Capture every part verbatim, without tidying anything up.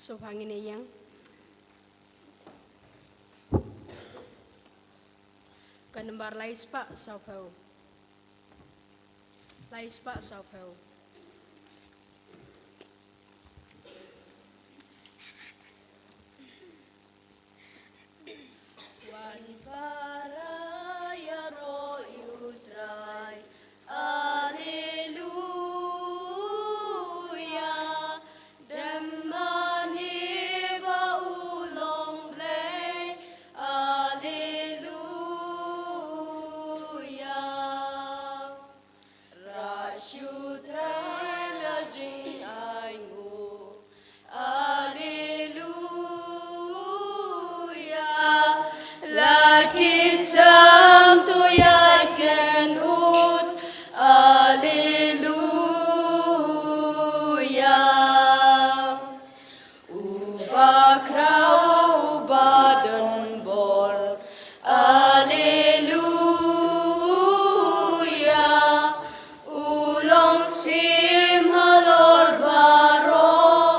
Sngewbha ngin ïeng. Ka nombar lai spah sawphew. Lai spah sawphew. Wan para ïaroh ïa u Trai. Alleluia. Dem mane ba u long Blei. Alleluia. Rah sha u Trai la jingainguh. Alleluia. La ki sam to ïa ken ut. Alleluia. Uba khraw uba don bor. Alleluia. U long syiem halor baroh.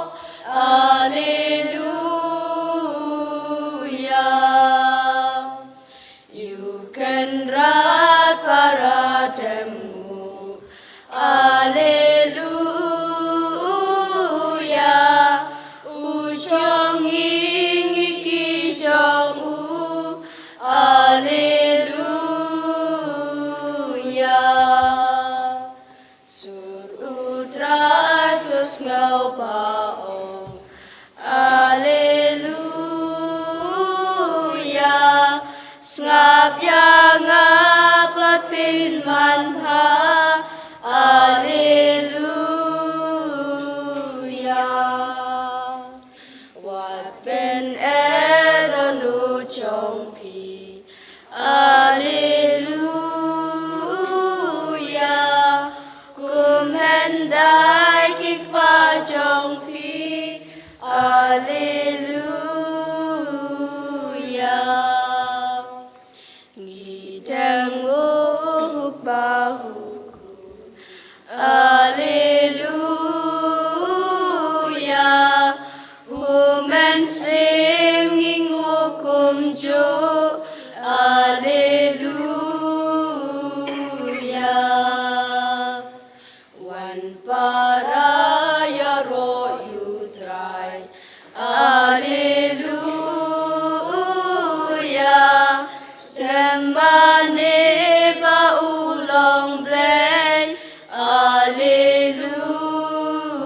Alleluia. Ïa u Kynrad para dem nguh. Alleluia. U jong ngi ngi ki jong u. Alleluia. Sur u Trai to sngew ba ong. Alleluia. Sngap ïa nga pat phin man bha. Alleluia. Wat pyneh don u jong phi. Alleluia. Kum hyndai ki kpa jong phi. Alleluia. Ngi dem nguh huk ba huk. Alleluia. U Mynsiem ngi nguh kumjuh. Alleluia. Wan para ïaroh ïa u Trai. Alleluia. Dem mane ba u long Blei.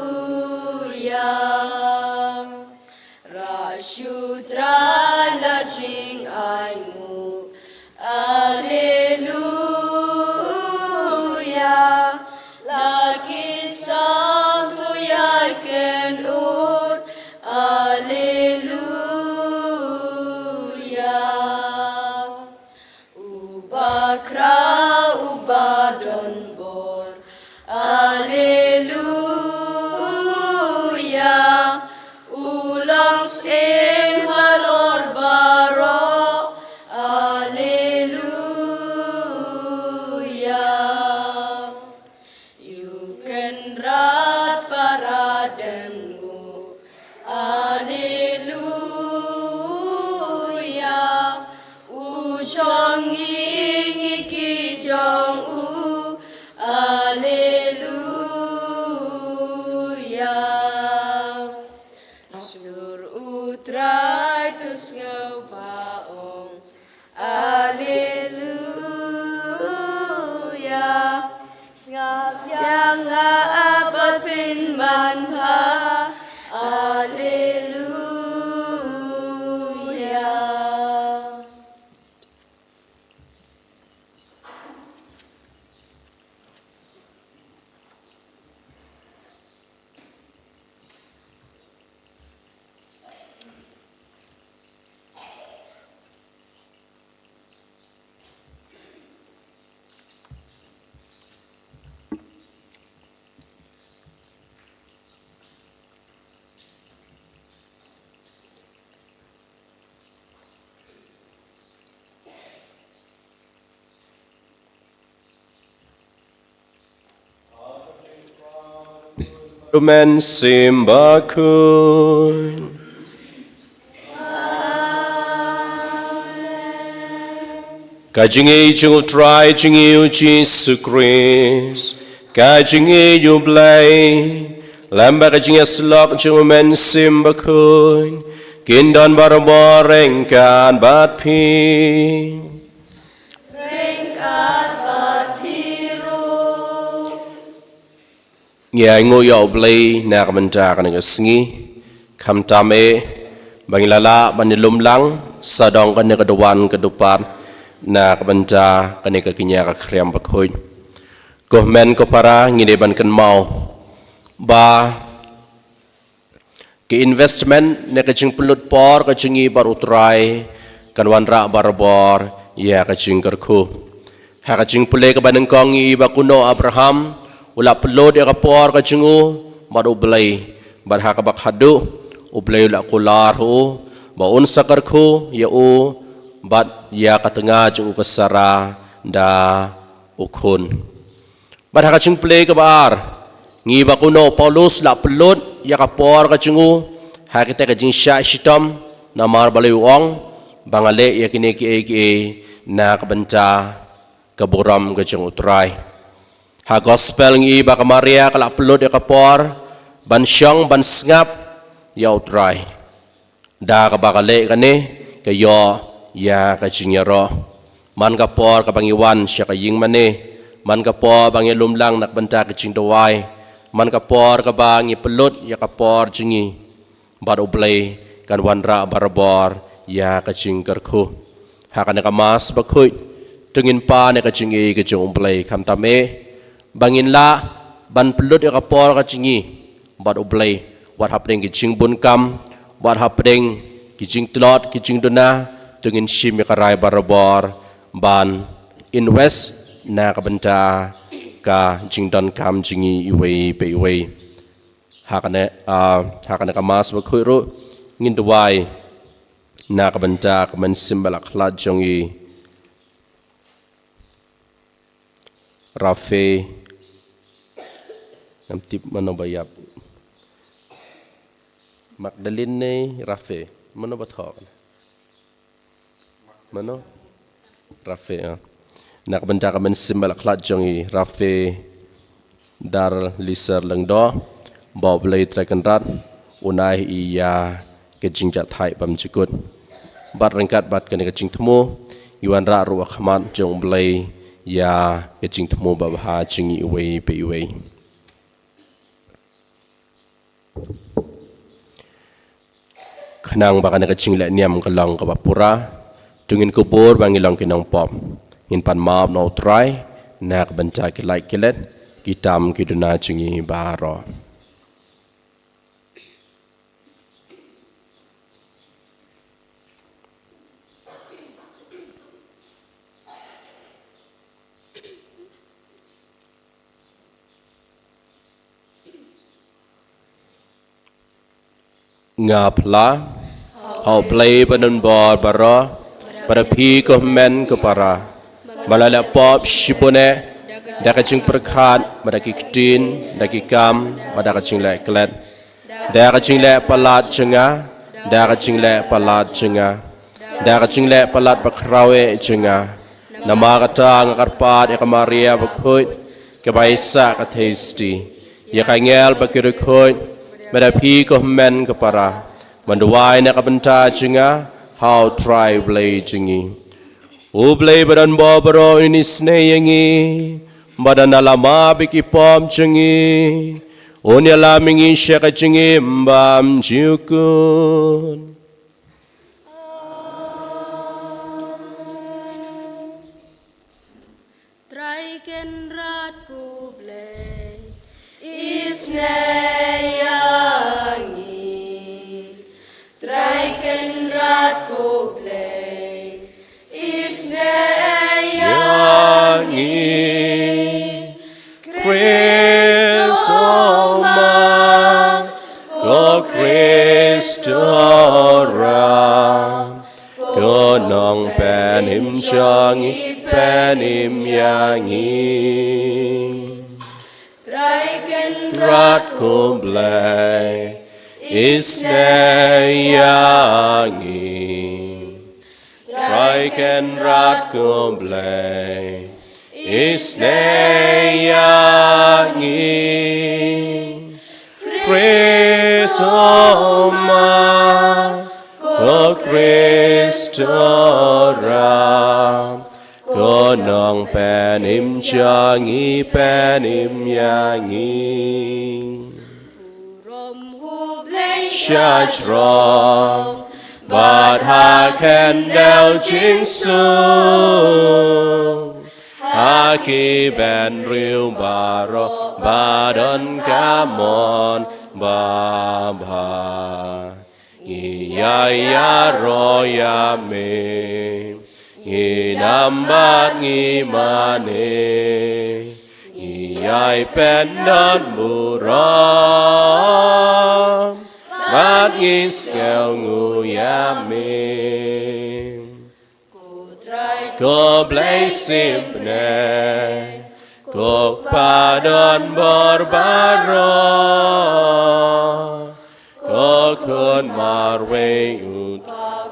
Alleluia. Rah sha u Trai la jingainguh. Alleluia. La ki sam to ïa ken ut. Alleluia. Uba khraw uba don bor. Alleluia. U long syiem halor baroh. Alleluia. Ïa u Kynrad para dem nguh. Alleluia. U jong ngi ngi ki Mynsiem Bakhuid. Ka jingïeit jong U Trai jong ngi U Jisu Khrist, ka jingïeit U Blei, lem bad ka jingïasyllok jong U Mynsiem Bakhuid, kin don barabor ryngkat bad phi. Ryngkat bad phi ruh. Ngi ainguh ïa U Blei na ka bynta kane ka sngi. Khamtam eh ba ngi la lah ban ïalum lang sawdong kane ka duwan ka dupat na ka bynta kane ka kñia ka khriam bakhuid. Ko hynmen ko para, ngi dei ban kynmaw ba ka investment ne ka jingpynlut por ka jong ngi bad U Trai kan wanrah barabor ïa ka jingkyrkhu. Ha ka jingpule kaba nyngkong ngi i ba kumno Abraham u la pynlut ïa ka por ka jong u bad U Blei, bad ha kaba khadduh U Blei u la kular ha u ba un sa kyrkhu ïa u bad ïa ka tnga jong u ka Sara da u khun. Bad ha ka jingpule kaba ar ngi i ba kumno Paulus la pynlut ïa ka por ka jong u ha kata ka jingshah shitom, namar balei u ong ba nga leh ïa kine kiei kiei na ka bynta ka burom ka jong U Trai. Ha gospel ngi i ba ka Maria ka la pynlut ïa ka por ban shong ban sngap ïa U Trai. Da kaba ka leh kane ka ïoh ïa ka jingïaroh. Man ka por kaba ngi wan sha ka ïing mane, man ka por ba ngi lum lang na ka bynta ka jingduwai, man ka por kaba ngi pynlut ïa ka por jong ngi bad U Blei kan wanrah barabor ïa ka jingkyrkhu. Ha kane ka Mass bakhuid to ngin pan ïa ka jingïeit ka jong U Blei, khamtam eh ba ngin lah ban pynlut ïa ka por ka jong ngi bad U Blei, wat hapdeng ki jingbun kam, wat hapdeng ki jingtlot ki jingduna, to ngin shim ïa ka rai barabor ban invest na ka bynta ka jingdonkam jong ngi iwei pa iwei. Ha kane, ah, ha kane ka Mass bakhuid ruh ngin duwai na ka bynta ka mynsiem ba la khlad jong i Rafe. Ngam tip mano ba ïap. Magdalene ne Rafe. Mano ba thoh? Mano? Rafe, ah. Na ka bynta ka mynsiem ba la khlad jong i Rafe Dar Liser Lyngdoh, ba U Blei Trai Kynrad un ai ïa i ka jingjahthait bym jukut. Bad ryngkat bad kane ka jingthmu, ngi wanrah ruh ha khmat jong U Blei ïa ka jingthmu babha jong ngi iwei pa iwei. Khnang ba kane ka jingleh niam ka long kaba pura, to ngin kubur ba ngi long ki nongpop. Ngin pan map na U Trai na ka bynta ki lait ki let, ki tam ki duna jong ngi baroh. Nga phla ha U Blei ba don bor baroh, bad ha phi ko hynmen ko para, ba la leh pop shibun eh, da ka jingpyrkhat, bad da ki ktien, da ki kam, bad da ka jingleh klet. Da ka jingleh palat jong nga, da ka jingleh palat jong nga, da ka jingleh palat bakhraw eh jong nga. Namar kata nga kyrpad ïa ka Maria bakhuid, kaba ïa sah ka theisotti, ïa ka angel bad ki riewkhuid, bad ha phi ko hynmen ko para, ban duwai na ka bynta jong nga ha U Trai U Blei jong ngi. U Blei ba don bor baroh un isynei ïa ngi, bad un da lama bad ki pop jong ngi, un ïalam ïa ngi sha ka jingim bym jukut. Trai Kynrad ko Blei, isynei ïa ngi. Trai Kynrad ko Blei, isynei ïa ngi. Khrist, o ma, ko Khrist, o Ram, ko Nongpynim jong ngi, pynim ïa ngi. Trai Kynrad ko Blei, isynei ïa ngi. Trai Kynrad ko Blei, isynei ïa ngi. Khrist, Trai, ko Khrist, Trai, ko Nongpynim jong ngi, pynim ïa ngi. Burom U Blei shajrong, bad ha khyndew jingsuk, ha ki bynriew baroh ba don ka mon babha. Ngi ïai ïaroh ïa me, ngi nam bad ngi mane, ngi ïai pyndonburom, bad ngi sngewnguh ïa me. Ko Blei symphne, ko Kpa don bor baroh, ko Khun marwei, U,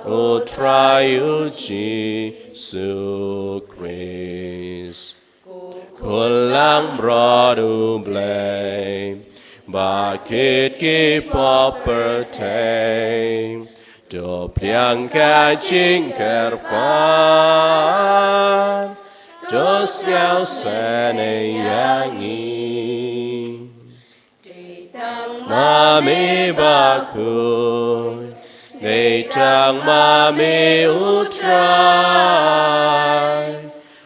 U Trai, U Jisu Khrist. Khun langbrot U Blei, ba kit ki pop pyrthei, to pdiang ka jingkyrpad, to sngewsynei ïa ngi. Dei tang ma me bakhuid, dei tang ma me U Trai,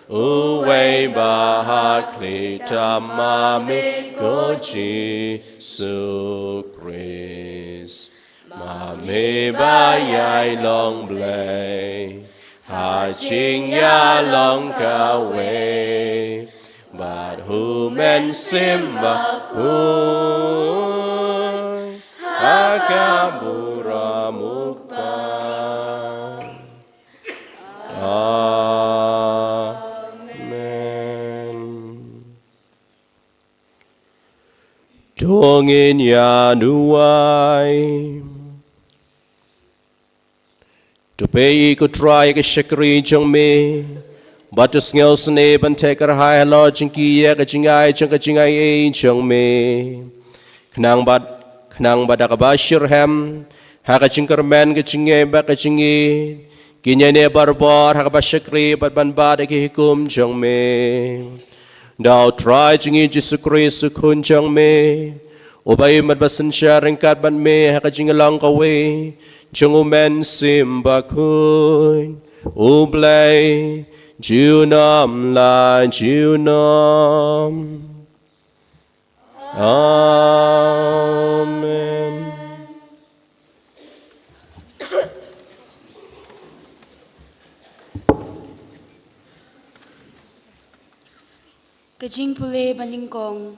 uwei ba ha khlieh tam ma me ko Jisu Khrist. Ma me ba ïai long Blei ha jingïalong kawei bad U Mynsiem Bakhuid, ha ka burom U Kpa. Amen. To ngin ïa duwai. To peit, ko Trai, ïa ka shakri jong me, bad to sngewsynei ban theh kyrhai halor jong ki ïa ka jingai jong ka jingaiei jong me. Khnang bad, khnang bad da kaba shitrhem, ha ka jingkyrmen ka jingngeit bad ka jingïeit, kin ïaineh barabor ha kaba shakri bad ban bat ïa ki hukum jong me. Da U Trai jong ngi Jisu Khrist U Khun jong me, uba im bad ba synshar ryngkat bad me ha ka jinglong kawei jong U Mynsiem Bakhuid, U Blei junom la junom. Amen. Ka jingpule banyngkong.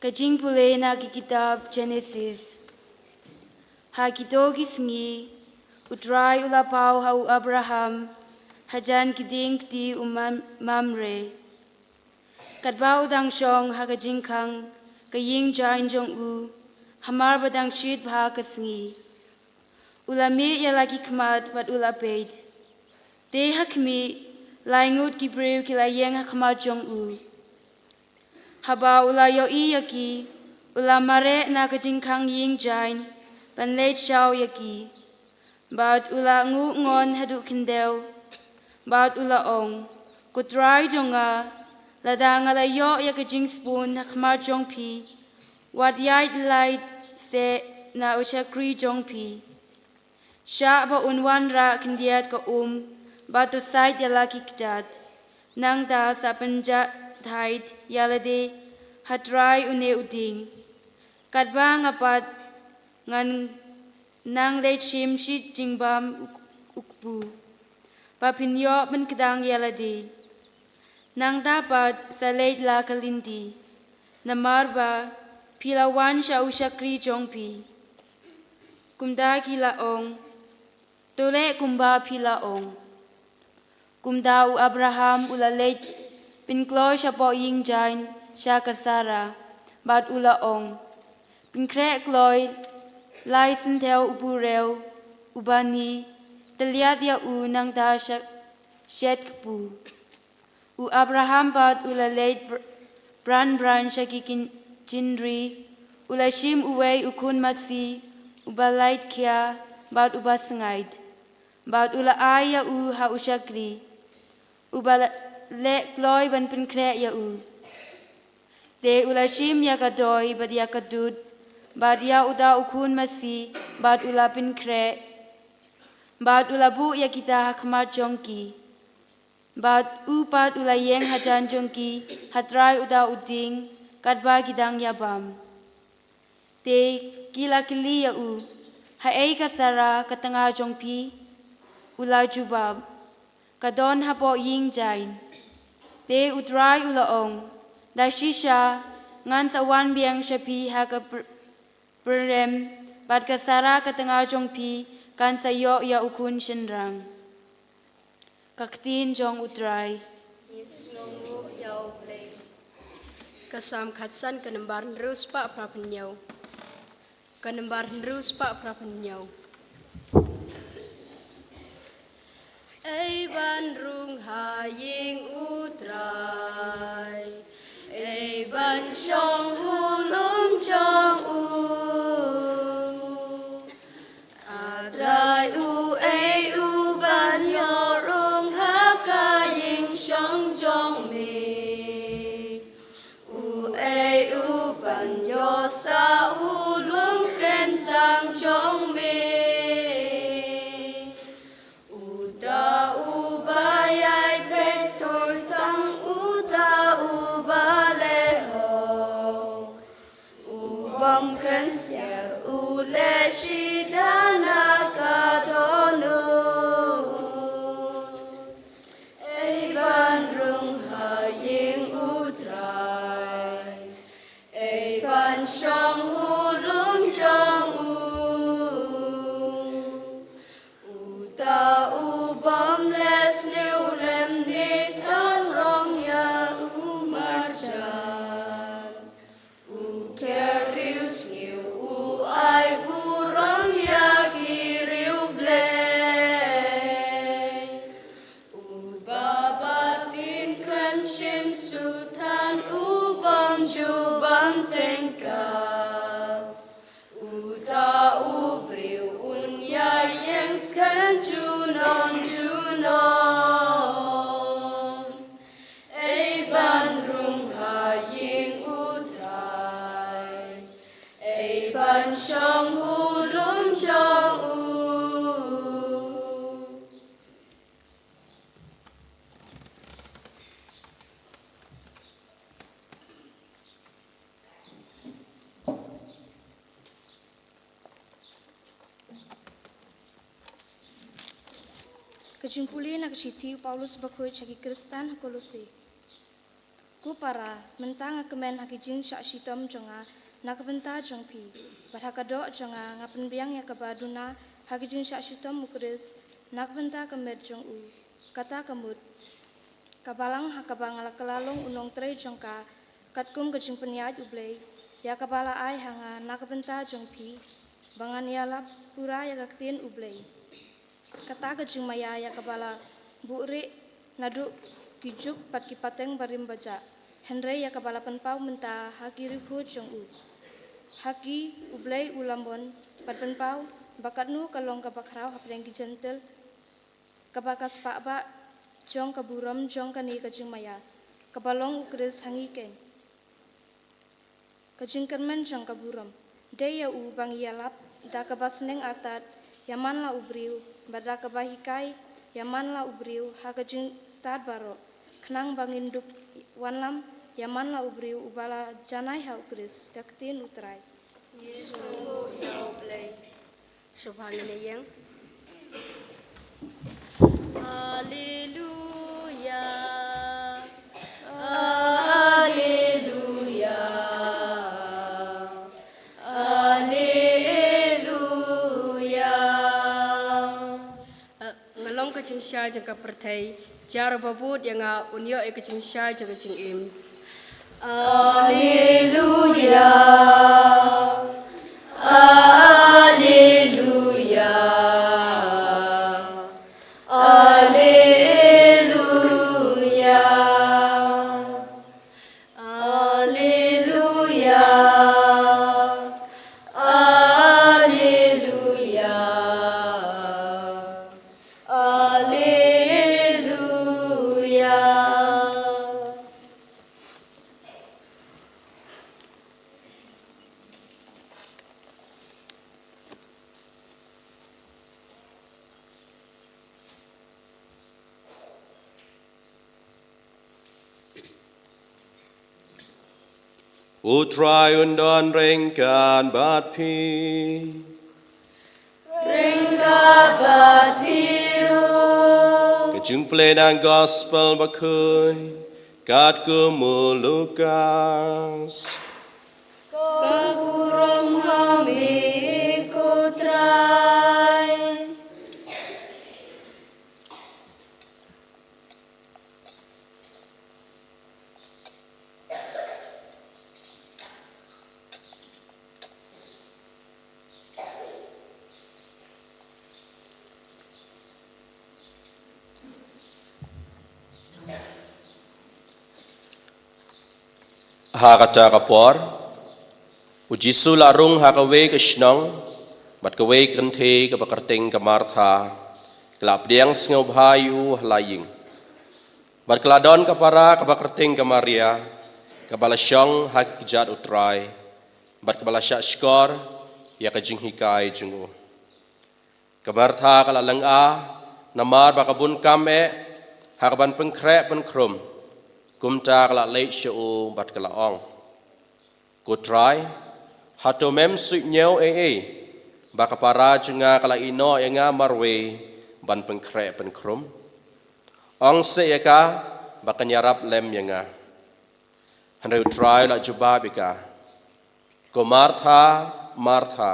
Ka jingpule na ki kitab Genesis. Ha kito ki sngi, U Trai u la paw ha u Abraham hajan ki dieng pti u Mam-, Mamre. Katba u dang shong ha ka jingkhang ka ïing jaiñ jong u, hamar ba dang shit bha ka sngi, u la mih ïa la ki khmat bad u la peit. Te ha khmih, lai ngut ki briew ki la ïeng ha khmat jong u. Haba u la ïohi ïa ki, u la mareh na ka jingkhang ïing jaiñ ban leit shaw ïa ki. Bad u la nguh ngon haduh khyndew. Bad u la ong, Ko Trai jong nga, lada nga la ïoh ïa ka jingspun ha khmat jong phi, wat ïaid lait seh na u shakri jong phi. Shah ba un wanrah khyndiat ka um, bad to sait ïa la ki kjat. Nangta sa pynjahthait ïa lade ha Trai une u dieng. Katba nga pat ngan nang leit shim shi jingbam u, u kpu, ba phin ïoh pynkdang ïa lade. Nangta pat sa leit la ka lynti, namar ba phi la wan sha u shakri jong phi. Kumta ki la ong, To leh kumba phi la ong. Kumta u Abraham u la leit pynkloi shapoh ïing jaiñ sha ka Sara, Bad u la ong, pynkhreh kloi lai syntiew u briew u bani tylliat ïa u nangta sha shet kpu. U Abraham bad u la leit br- bran bran sha ki kin- jingri, u la shim uwei u khun masi u ba lait khia bad u ba sngaid. Bad u la ai ïa u ha u shakri u ba la- leh kloi ban pynkhreh ïa u. Te u la shim ïa ka doi bad ïa ka dud bad ïa uta u khun masi bad u la pynkhreh. Bad u la buh ïa kita ha khmat jong ki. Bad u pat u la ïeng hajan jong ki ha trai uta u dieng katba ki dang ïa bam. Te ki la kylli ïa u, haei ka Sara ka tnga jong phi? U la jubab, ka don hapoh ïing jain. Te u Trai u la ong, da shisha ngan sa wan biang sha phi ha ka pr- pyrem bad ka Sara ka tnga jong phi kan sa ïoh ïa u khun shynrang. Ka ktien jong u Trai. Ka Salm khatsan ka nombar hynriew spah phra phew hynñiew. Ka nombar hynriew spah phra phew hynñiew. Ei ban rung ha ïing u Trai, ei ban shong ha lum jong u. A Trai, u ei u ban ïoh rung ha ka ïing shong jong me? U ei u ban ïoh sah ha lum kyntang jong me? Uta uba ïai peit tang, uta uba leh hok, u bym kren siar, u leh shitom na ka dohnud. Ei ban rung ha ïing u Trai, ei ban shong ha lum jong u. Uta u bym leh sniew lymne tang rong ïa u marjan. U kyrkhu sniew, u ai burom ïa ki riewblei. Uba bha ktien kren shim sngewthuh, u bym ju bam tyngka. Uta u briew un ïaid ïeng skhem junom junom. Ei ban rung ha ïing u Trai, ei ban shong ha lum jong u. Ka jingpule na ka shithi u Paulus bakhuid sha ki Khristan ha Kolose. Ko para, mynta nga kmen ha ki jingshah shitom jong nga na ka bynta jong phi, bad ha ka doh jong nga nga pynbiang ïa kaba duna ha ki jingshah shitom u Khrist na ka bynta ka met jong u. Kata ka mut, ka balang ha kaba nga la kylla long u nongtrei jong ka, katkum ka jingpynïaid U Blei, ïa kaba la ai ha nga na ka bynta jong phi, ba ngan ïalap pura ïa ka ktien U Blei. Kata ka jingmaïa ïa kaba la buhrieh naduh ki juk bad ki pateng barim bajah, hynrei ïa kaba la pynpaw mynta ha ki riewkhuid jong u. Ha ki U Blei u la mon ban pynpaw ba katno ka long kaba khraw hapdeng ki Jentil, kaba ka spah bah jong ka burom jong kane ka jingmaïa, kaba long u Khrist ha ngi keiñ. Ka jingkyrmen jong ka burom. Dei ïa u ba ngi ïalap da kaba sneng artat ïa man la u briew, bad da kaba hikai ïa man la u briew ha ka jingstad baroh, khnang ba ngin dup wanlam ïa man la u briew uba la janai ha u Khrist, ka ktien U Trai. Ngi sngewbha ïa U Blei. Sngewbha ngin ïeng. Haleluya. Haleluya. Haleluya. Nga long ka jingshai jong ka pyrthei, jar uba bud ïa nga un ïoh ïa ka jingshai jong ka jingim. Alleluia, Alleluia, Alleluia, Alleluia, Alleluia, Alleluia. U Trai un don ryngkat bad phi. Ryngkat bad phi ruh. Ka jingpule na Gospel Bakhuid katkum u Lukas. Ka burom ha me ko Trai. Ha kata ka por, u Jisu la rung ha kawei ka shnong, bad kawei ka kynthei kaba kyrteng ka Martha, ka la pdiang sngewbha ïa u ha la ïing. Bad ka la don ka para kaba kyrteng ka Maria, kaba la shong ha ka kjat u Trai, bad kaba la shah shkor ïa ka jinghikai jong u. Ka Martha ka la lynga namar ba ka bun kam eh ha kaban pynkhreh pynkhrum. Kumta ka la leit sha u bad ka la ong, "Ko Trai, hato mem suidñiew ei ei ba ka para jong nga ka la ïehnoh ïa nga marwei ban pynkhreh pynkhrum? Ong seh ïa ka ba kan ïarap lem ïa nga." Hynrei u Trai u la jubab ïa ka, "Ko Martha, Martha,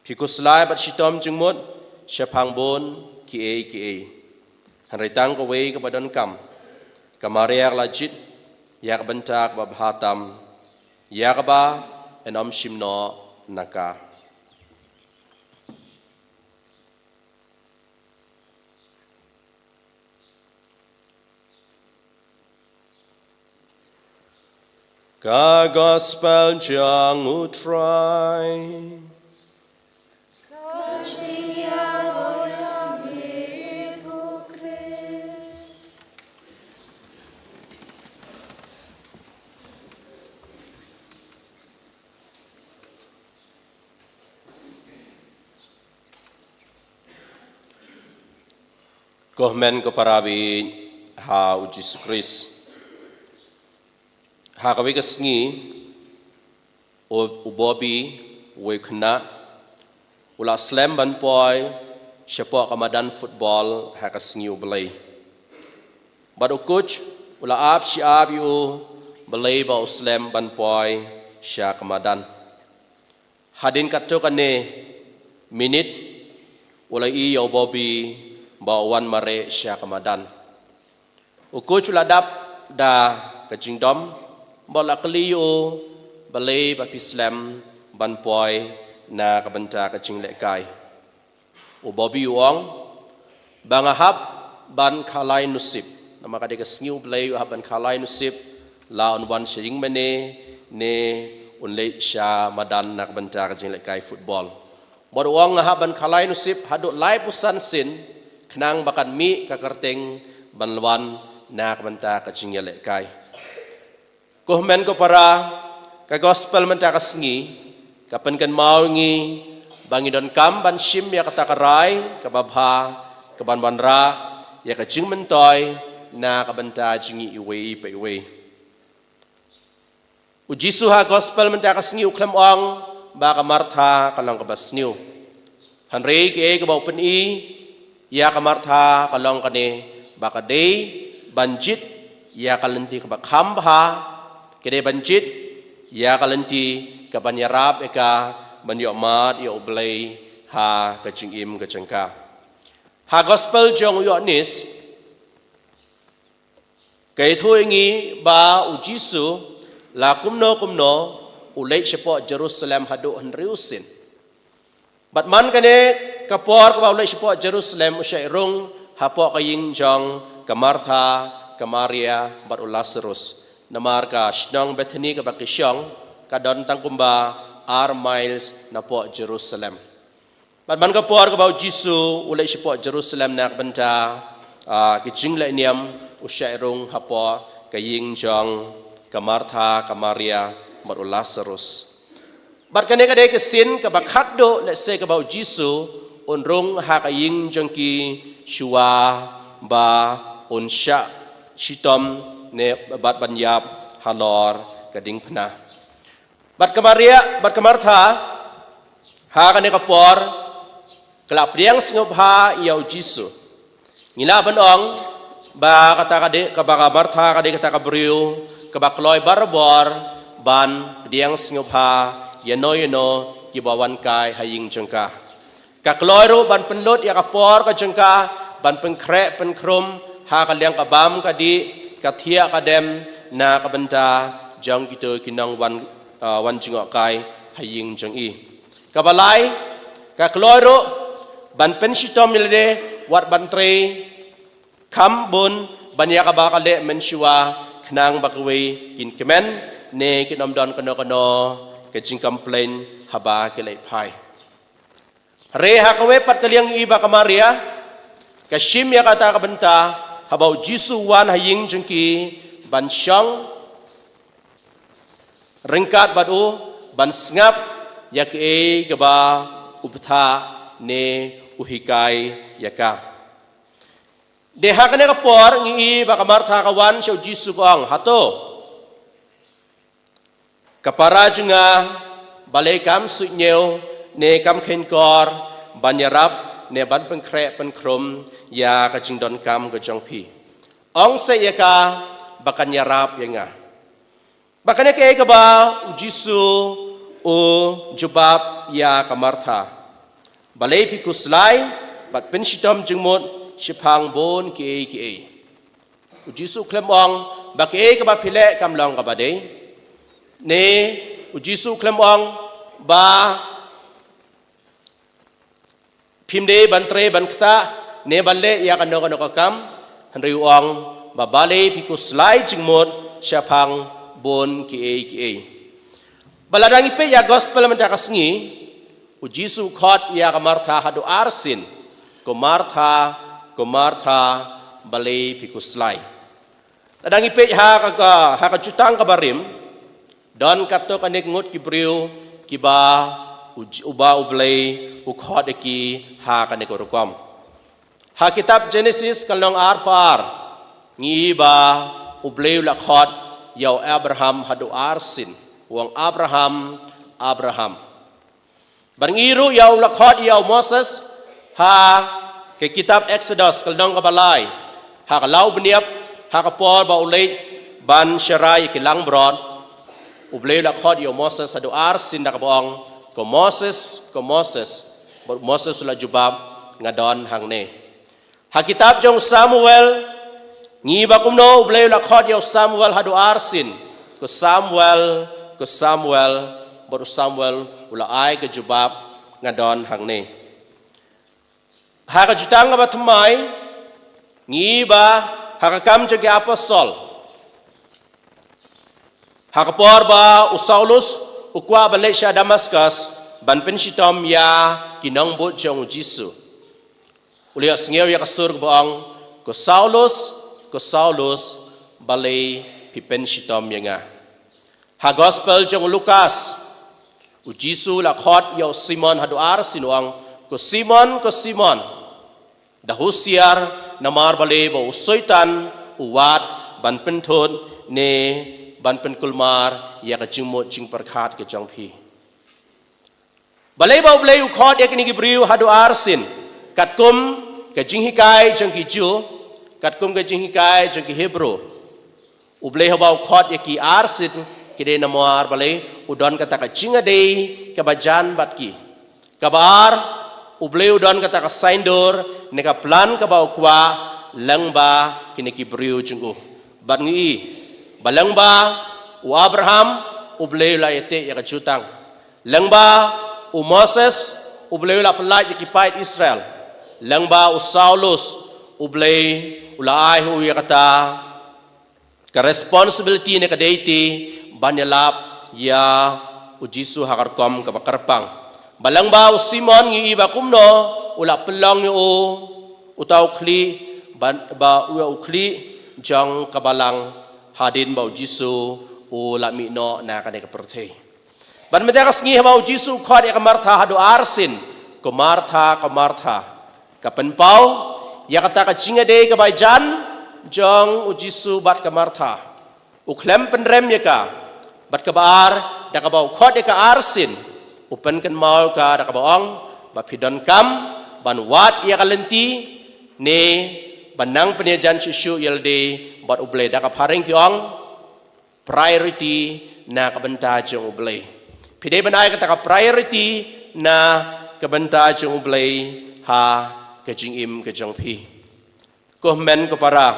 phi khuslai bad shitom jingmut shaphang bun kiei kiei. Hynrei tang kawei kaba donkam. Ka Maria ka la jied ïa ka bynta kaba bha tam, ïa kaba yn ym shim noh na ka." Ka Gospel jong u Trai. Ka jingïaroh ïa me ko Khrist. Ko hynmen ko para baieit ha u Jisu Khrist. Ha kawei ka sngi, u, u Bobby, uwei u khynnah, u la slem ban poi shapoh ka madan football ha ka sngi U Blei. Bad u coach u la ap shi ap ïa u balei ba u slem ban poi sha ka madan. Hadien katto katne minit u la ïohi ïa u Bobby ba u wan mareh sha ka madan. U coach u la dap da ka jingdom bad u la kylli ïa u, "Balei ba phi slem ban poi na ka bynta ka jinglehkai?" U Bobby u ong, "Ba nga hap ban khalai nusip. Namar ka dei ka sngi U Blei, u hap ban khalai nusip, la un wan sha ïing mane, ne un leit sha madan na ka bynta ka jinglehkai football. Bad u ong nga hap ban khalai nusip haduh laiphew san sien, khnang ba kan mih ka kyrteng ban wan na ka bynta ka jingïalehkai." Ko hynmen ko para, ka Gospel mynta ka sngi ka pynkynmaw ïa ngi ba ngi donkam ban shim ïa kata ka rai kaba bha, kaban wanrah ïa ka jingmyntoi na ka bynta jong ngi iwei pa iwei. U Jisu ha Gospel mynta ka sngi u khlem ong ba ka Martha ka long kaba sniew. Hynrei kaei kaba u pyni ïa ka Martha ka long kane, ba ka dei ban jied ïa ka lynti kaba kham bha, ka dei ban jied ïa ka lynti kaban ïarap ïa ka ban ïoh mad ïa U Blei ha ka jingim ka jong ka. Ha Gospel jong u Ïoannis, ka ïathuh ïa ngi ba u Jisu La kumno kumno u leit shapoh Jerusalem haduh hynriew sien. Bad man kane ka por kaba u leit shapoh Jerusalem u shah rung hapoh ka ïing jong ka Martha, ka Maria bad u Lazarus. Namar ka shnong Bethany kaba ki shong ka don tang kumba ar miles napoh Jerusalem. Bad man ka por kaba u Jisu u leit shapoh Jerusalem na ka bynta, ah, ki jingleh niam, u shah rung hapoh ka ïing jong ka Martha, ka Maria bad u Lazarus. Bad kane ka dei ka sien kaba khatduh lehse kaba u Jisu un rung ha ka ïing jong ki shuwa ba un shah shitom ne bad ban ïap halor ka diengphna. Bad ka Maria bad ka Martha ha kane ka por ka la pdiang sngewbha ïa u Jisu. Ngi lah ban ong ba kata ka dei, kaba ka Martha ka dei kata ka briew kaba kloi barabor ban pdiang sngewbha ïano ïano kiba wan kai ha ïing jong ka. Ka kloi ruh ban pynlut ïa ka por ka jong ka ban pynkhreh pynkhrum ha ka liang ka bam ka dih, ka thiah ka dem na ka bynta jong kito ki nongwan, ah, wan jngohkai ha ïing jong i. Kaba lai, ka kloi ruh ban pynshitom ïa lade wat ban trei kham bun ban ïa kaba ka leh mynshuwa khnang ba kawei kin kmen ne kin ym don kano kano ka jingcomplain haba ki leit phai. Hynrei ha kawei pat ka liang i ba ka Maria ka shim ïa kata ka bynta haba u Jisu u wan ha ïing jong ki ban shong ryngkat bad u ban sngap ïa kaei kaba u bthah ne u hikai ïa ka. Dei ha kane ka por ngi i ba ka Martha ka wan sha u Jisu ka ong, "Hato ka para jong nga balei kam suidñiew ne kam kheiñkor ban ïarap ne ban pynkhreh pynkhrum ïa ka jingdonkam ka jong phi? Ong seh ïa ka ba kan ïarap ïa nga." Ba kane kaei kaba u Jisu u jubab ïa ka Martha, "Balei phi khuslai bad pynshitom jingmut shaphang bun kiei kiei?" U Jisu u khlem ong ba kaei kaba phi leh kam long kaba dei, ne u Jisu u khlem ong ba phim dei ban trei ban ktah ne ban leh ïa kano kano ka kam, hynrei u ong ba balei phi khuslai jingmut shaphang bun kiei kiei. Ba lada ngi peit ïa gospel mynta ka sngi, u Jisu u khot ïa ka Martha haduh arsien, "Ko Martha, ko Martha, balei phi khuslai." Lada ngi peit ha ka, ka, ha ka jutang kaba rim, don katto katne ngut ki briew kiba u J-, uba U Blei u khot ïa ki ha kane ka rukom. Ha kitab Genesis ka lynnong arphew ar ngi i ba U Blei u la khot ïa u Abraham haduh arsien, u ong, "Abraham, Abraham." Bad ngi i ruh ïa u la khot ïa u Moses ha ka kitab Exodus ka lynnong kaba lai, ha ka la u bniap, ha ka por ba u leit ban sharai ïa ki langbrot, U Blei u la khot ïa u Moses haduh arsien da kaba ong, "Ko Moses, ko Moses." Bad u Moses u la jubab, "Nga don hangne." Ha kitab jong Samuel ngi i ba kumno U Blei u la khot ïa u Samuel haduh arsien, "Ko Samuel, ko Samuel." Bad u Samuel u la ai ka jubab, "Nga don hangne." Ha ka jutang kaba thymmai ngi i ba ha ka Kam jong ki Apostol, ha ka por ba u Saulus u kwah ban leit sha Damaskus ban pynshitom ïa ki nongbud jong u Jisu, u la ïohsngew ïa ka sur kaba ong, "Ko Saulus, ko Saulus, balei phi pynshitom ïa nga?" Ha gospel jong u Lukas, u Jisu u la khot ïa u Simon haduh arsien, u ong, "Ko Simon, ko Simon, da husiar, namar balei ba u Soitan u wad ban pynthut ne ban pynkulmar ïa ka jingmut jingpyrkhat ka jong phi." Balei ba U Blei u khot ïa kine ki briew haduh arsien? Katkum ka jinghikai jong ki Jiw, katkum ka jinghikai jong ki Hebru, U Blei haba u khot ïa ki arsien, ki dei namar balei? U don kata ka jingïadei kaba jan bad ki. Kaba ar, U Blei u don kata ka saiñdur ne ka plan kaba u kwah lyngba kine ki briew jong u. Bad ngi i ba lyngba U Abraham, U Blei u la ïateh ïa ka jutang. Lyngba u Moses, U Blei u la pyllait ïa ki paid Israel. Lyngba u Saulus, U Blei u la ai ha u ïa kata ka responsibility ne ka duty ban ïalap ïa u Jisu ha ka rukom kaba kyrpang. Ba lyngba u Simon ngi i ba kumno u la pynlong ïa u uta u khlieh, ban, ba u ïa u khlieh jong ka balang hadien ba u Jisu u la mih noh na kane ka pyrthei. Bad mynta ka sngi haba u Jisu u khot ïa ka Martha haduh arsien, "Ko Martha, ko Martha, ka pynpaw ïa kata ka jingïadei kaba jan jong u Jisu bad ka Martha. U khlem pynrem ïa ka, bad kaba ar, da kaba u khot ïa ka arsien, u pynkynmaw ka da kaba ong, ba phi donkam ban wad ïa ka lynti, ne ban nang pynïajan shuh shuh ïa lade bad U Blei, da ka phareng ki ong, priority na ka bynta jong U Blei. Phi dei ban ai kata ka priority na ka bynta jong U Blei ha ka jingim ka jong phi." Ko hynmen ko para,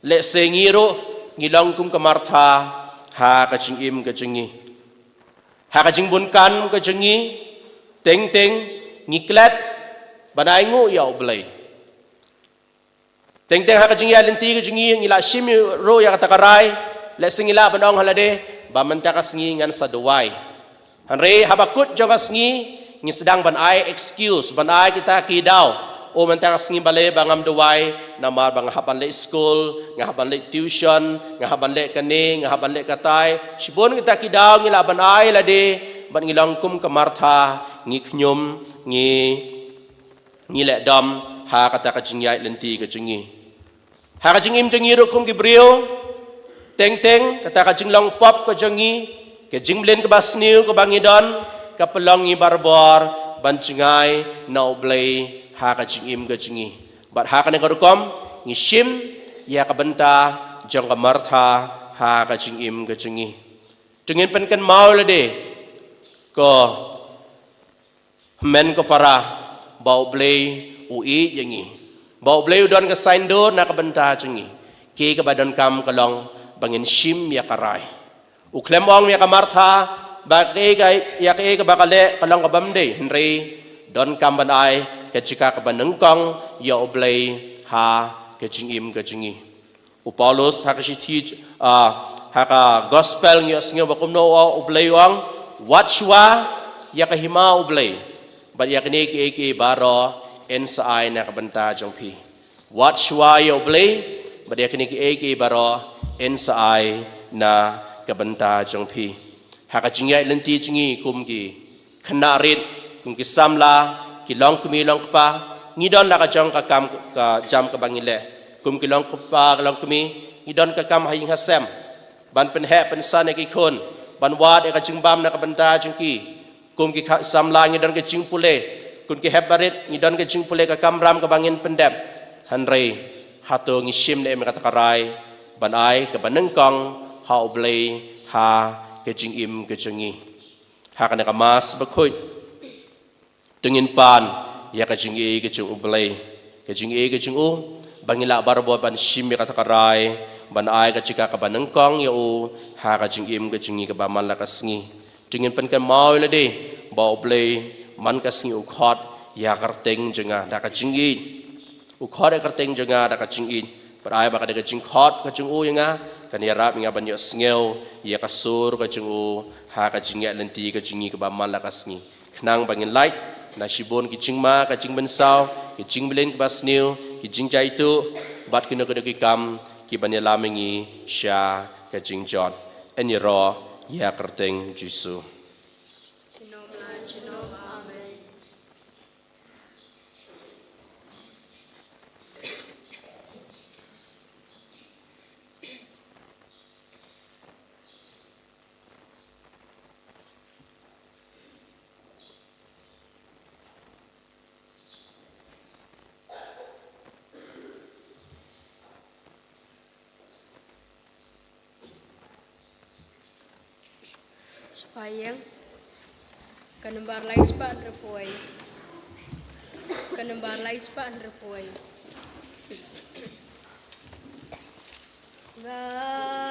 lehse ngi ruh ngi long kum ka Martha ha ka jingim ka jong ngi. Ha ka jingbun kam ka jong ngi, teng teng ngi klet ban ainguh ïa U Blei. Teng teng ha ka jingïaid lynti ka jong ngi, ngi la shim ruh ïa kata ka rai, lehse ngi lah ban ong ha lade, ba mynta ka sngi ngan sa duwai. Hynrei haba kut jong ka sngi, ngi sdang ban ai excuse, ban ai kita ki daw. O, mynta ka sngi balei ba ngam duwai, namar ba nga hap ban leit skul, nga hap ban leit tuition, nga hap ban leit kane, nga hap ban leit katai. Shibun kita ki daw ngi lah ban ai lade, bad ngi long kum ka Martha, ngi khñium, ngi ngi leh dom ha kata ka jingïaid lynti ka jong ngi. Ha ka jingim jong ngi ruh kum ki briew, teng teng kata ka jinglong pop ka jong ngi, ka jingmlien kaba sniew kaba ngi don, ka pynlong ngi barabor ban jngai na U Blei ha ka jingim ka jong ngi. Bad ha kane ka rukom ngi shim ïa ka bynta jong ka Martha ha ka jingim ka jong ngi. To ngin pynkynmaw lade, ko hynmen ko para, ba U Blei u ïeit ïa ngi, ba U Blei u don ka saiñdur na ka bynta jong ngi. Kaei kaba donkam ka long ba ngin shim ïa ka rai. U khlem ong ïa ka Martha ba kaei ka, ïa kaei kaba ka leh ka long kabym dei, hynrei donkam ban ai ka jaka kaba nyngkong ïa U Blei ha ka jingim ka jong ngi. U Paulus ha ka shithi, ah, ha ka gospel ngi ïohsngew ba kumno u, U Blei u ong, "Wat shuwa ïa ka hima U Blei, bad ïa kine kiei kiei baroh yn sa ai na ka bynta jong phi." Wat shuwa ïa U Blei, bad ïa kine kiei kiei baroh yn sa ai na ka bynta jong phi. Ha ka jingïaid lynti jong ngi kum ki khynnah rit, kum ki samla, ki longkmie longkpa, ngi don la ka jong ka kam ka jam kaba ngi leh. Kum ki longkpa longkmie, ngi don ka kam ha ïing ha sem, ban pynheh pynsan ïa ki khun, ban wad ïa ka jingbam na ka bynta jong ki. Kum ki kha-, samla ngi don ka jingpule, kum ki hep barit ngi don ka jingpule ka kamram kaba ngin pyndep. Hynrei hato ngi shim ne em ïa kata ka rai ban ai kaba nyngkong ha U Blei ha ka jingim ka jong ngi? Ha kane ka Mass bakhuid, to ngin pan ïa ka jingïeit ka jong U Blei, ka jingïeit ka jong u, ba ngin lah barabor ban shim ïa kata ka rai ban ai ka jaka kaba nyngkong ïa u ha ka jingim ka jong ngi kaba man la ka sngi. To ngin pynkynmaw ïa lade ba U Blei man ka sngi u khot ïa ka kyrteng jong nga da ka jingïeit. U khot ïa ka kyrteng jong nga da ka jingïeit. Bad ai ba ka dei ka jingkhot ka jong u ïa nga, kan ïarap ïa nga ban ïohsngew ïa ka sur ka jong u ha ka jingïaid lynti ka jong ngi kaba man la ka sngi. Khnang ba ngin lait na shibun ki jingma ka jingpynsaw, ki jingmlien kaba sniew, ki jingjaituh, bad kino kino ki kam kiban ïalam ïa ngi sha ka jingjot. Yn ïaroh ïa ka kyrteng Jisu. Spah ïeng. Ka nombar lai spah hynriewphew wei. Ka nombar lai spah hynriewphew wei. Nga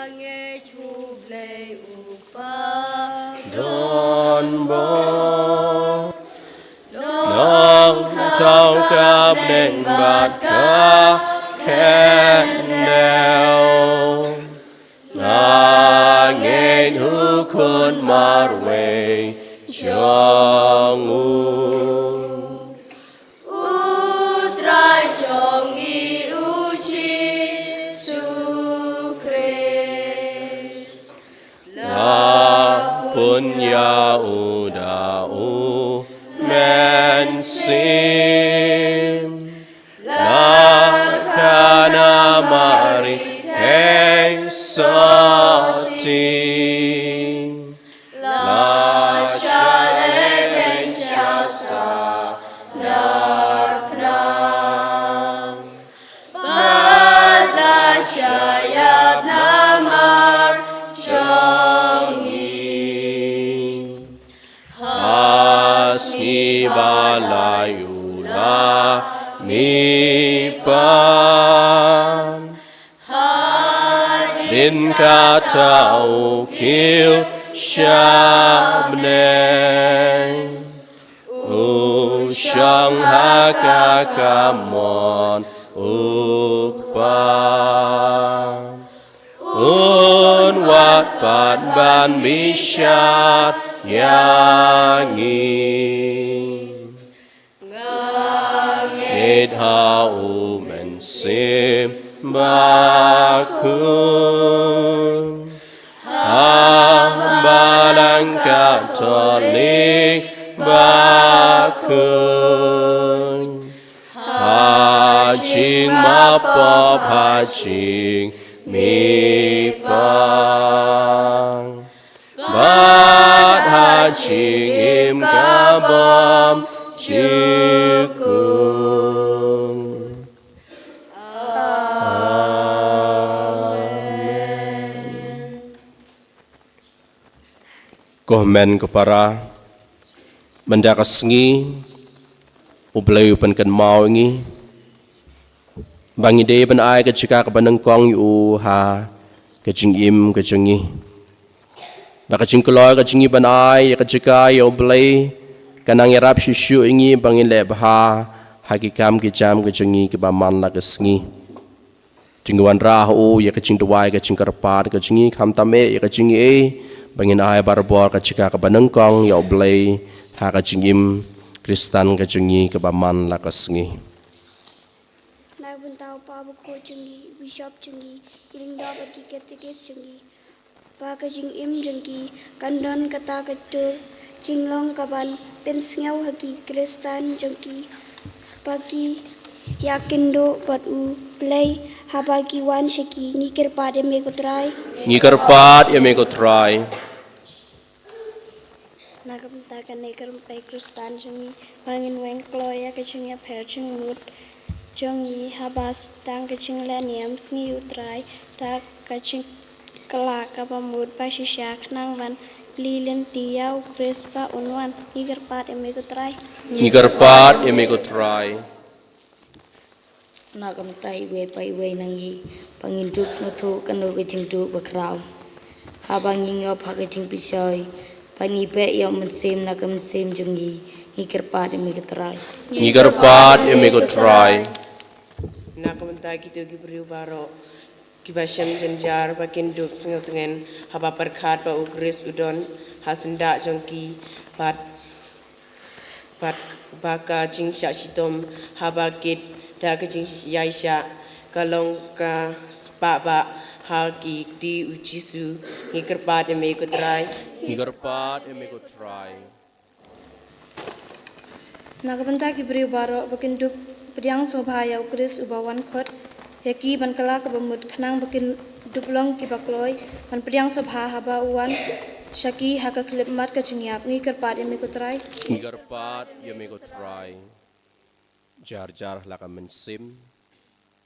Ngeit ha U Blei U Kpa don bor, nongthaw ka bneng bad ka khyndew. Nga ngeit ha U Khun Marwei jong U, U Trai jong ngi U Jisu Khrist. La pun ïa U da U Mynsiem, la khana Mari thei sotti, la shah lehbeiñ sha sahnarphna, bad la shah ïap namar jong ngi. Ha sngi ba lai U la mihpat, hadien kata U kiew sha bneng, U shong ha ka kamon U Kpa. Un wad pat ban bishar ïa ngi. Nga ngeit ha U Mynsiem Bakhuid, ha Balang Katholik bakhuid, ha jingmap pop, ha jingmihpat, bad ha jingim ka bym jukut. Amen. Ko hynmen ko para, mynta ka sngi U Blei u pynkynmaw ïa ngi ba ngi dei ban ai ka jaka kaba nyngkong ïa U ha ka jingim ka jong ngi. Ba ka jingkloi ka jong ngi ban ai ïa ka jaka ïa U Blei ka nang ïarap shuh shuh ïa ngi ba ngin leh bha ha ki kam ki jam ka jong ngi kiba man la ka sngi. Jong ngi wanrah ha U ïa ka jingduwai ka jingkyrpad ka jong ngi, khamtam eh ïa ka jingaiei, ba ngin ai barabor ka jaka kaba nyngkong ïa U Blei ha ka jingim Khristan ka jong ngi kaba man la ka sngi. Na ka bynta u Papa Bakhuid jong ngi, u Bishop jong ngi, ki lyngdoh bad ki katekis jong ngi, ba ka jingim jong ki kan don kata ka tur jinglong kaban pynsngew ha ki Khristan jong ki, ba ki ïakynduh bad U Blei haba ki wan sha ki. Ngi kyrpad ïa me ko Trai. Ngi kyrpad ïa me ko Trai. Na ka bynta kane ka rympei Khristan jong ngi, ba ngin weng kloi ïa ka jingïapher jingmut jong ngi haba sdang ka jingleh niam sngi U Trai, da ka jingkylla kaba mut ba shisha khnang ban plie lynti ïa U Khrist ba un wan. Ngi kyrpad ïa me ko Trai. Ngi kyrpad ïa me ko Trai. Na ka bynta iwei pa iwei na ngi, ba ngin dup sngewthuh kano ka jingdup bakhraw, haba ngi ngop ha ka jingpynshoi, ba ngi beh ïa U Mynsiem na ka mynsiem jong ngi. Ngi kyrpad ïa me ko Trai. Ngi kyrpad ïa me ko Trai. Na ka bynta kito ki briew baroh kiba shem jynjar, ba kin dup sngewtngen haba pyrkhat ba U Khrist u don ha syndah jong ki, bad, bad ba ka jingshah shitom haba kit da ka jingïaishah ka long ka spah bah ha ki kti U Jisu. Ngi kyrpad ïa me ko Trai. Ngi kyrpad ïa me ko Trai. Na ka bynta ki briew baroh, ba kin dup pdiang sngewbha ïa U Khrist uba wan khot, ïa ki ban kylla kaba mut khnang ba kin dup long kiba kloi ban pdiang sngewbha haba u wan sha ki ha ka khyllipmat ka jingïap. Ngi kyrpad ïa me ko Trai. Ngi kyrpad ïa me ko Trai. Jar jar la ka mynsiem,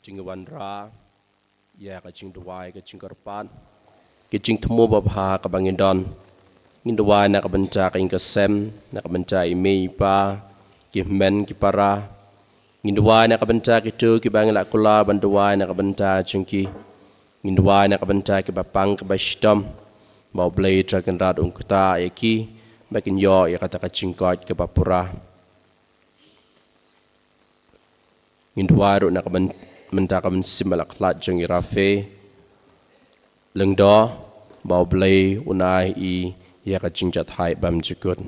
jingwanrah ïa ka jingduwai ka jingkyrpad, ka jingthmu babha kaba ngin don. Ngin duwai na ka bynta ka ïing ka sem, na ka bynta i mei i pa, ki hynmen ki para. Ngin duwai na ka bynta kito kiba ngi la kular ban duwai na ka bynta jong ki. Ngin duwai na ka bynta kiba pang kiba shitom, ba U Blei Trai Kynrad un ktah ïa ki ba kin ïoh ïa kata ka jingkoit kaba pura. Ngin duwai ruh na ka byn-, bynta ka mynsiem ba la khlad jong i Rafe Lyngdoh, ba U Blei un ai ïa i ïa ka jingjahthait bymjukut.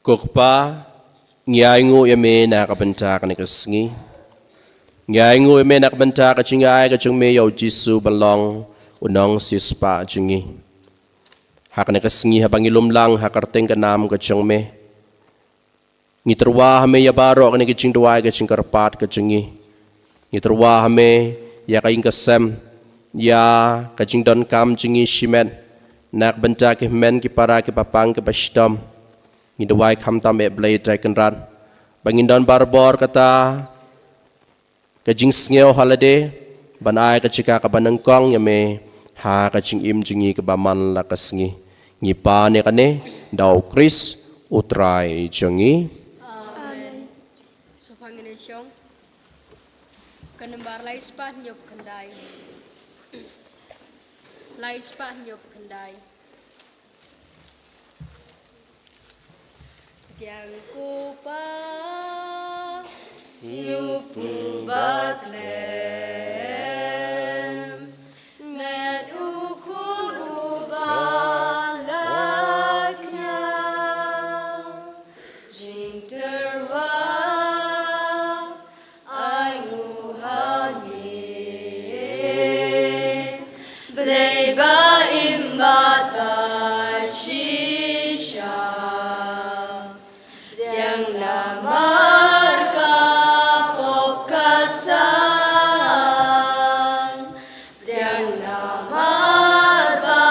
Ko Kpa, ngi ainguh ïa me na ka bynta kane ka sngi. Ngi ainguh ïa me na ka bynta ka jingai ka jong me ïa U Jisu ba long u nongsiewspah jong ngi. Ha kane ka sngi haba ngi lum lang ha ka kyrteng ka nam ka jong me, ngi tyrwa ha me ïa baroh kane ka jingduwai ka jingkyrpad ka jong ngi. Ngi tyrwa ha me ïa ka ïing ka sem, ïa ka jingdonkam jong ngi shimet, na ka bynta ki hynmen ki para kiba pang kiba shitom. Ngi duwai khamtam, eh Blei Trai Kynrad, ba ngin don barabor kata ka jingsngew ha lade ban ai ka jaka kaba nyngkong ïa me ha ka jingim jong ngi kaba man la ka sngi. Ngi pan ïa kane da U Khrist U Trai jong ngi. Amen. Sohpang ngin ïa shong. Ka nombar lai spah hynñiew phew khyndai. Lai spah hynñiew phew khyndai. Pdiang ko Pa, ïa u Pu ba khlem, met u Khun uba la kñia, jingtyrwa ai nguh ha me, Blei ba im bad ba shisha. Pdiang namar ka pop ka san, pdiang namar ba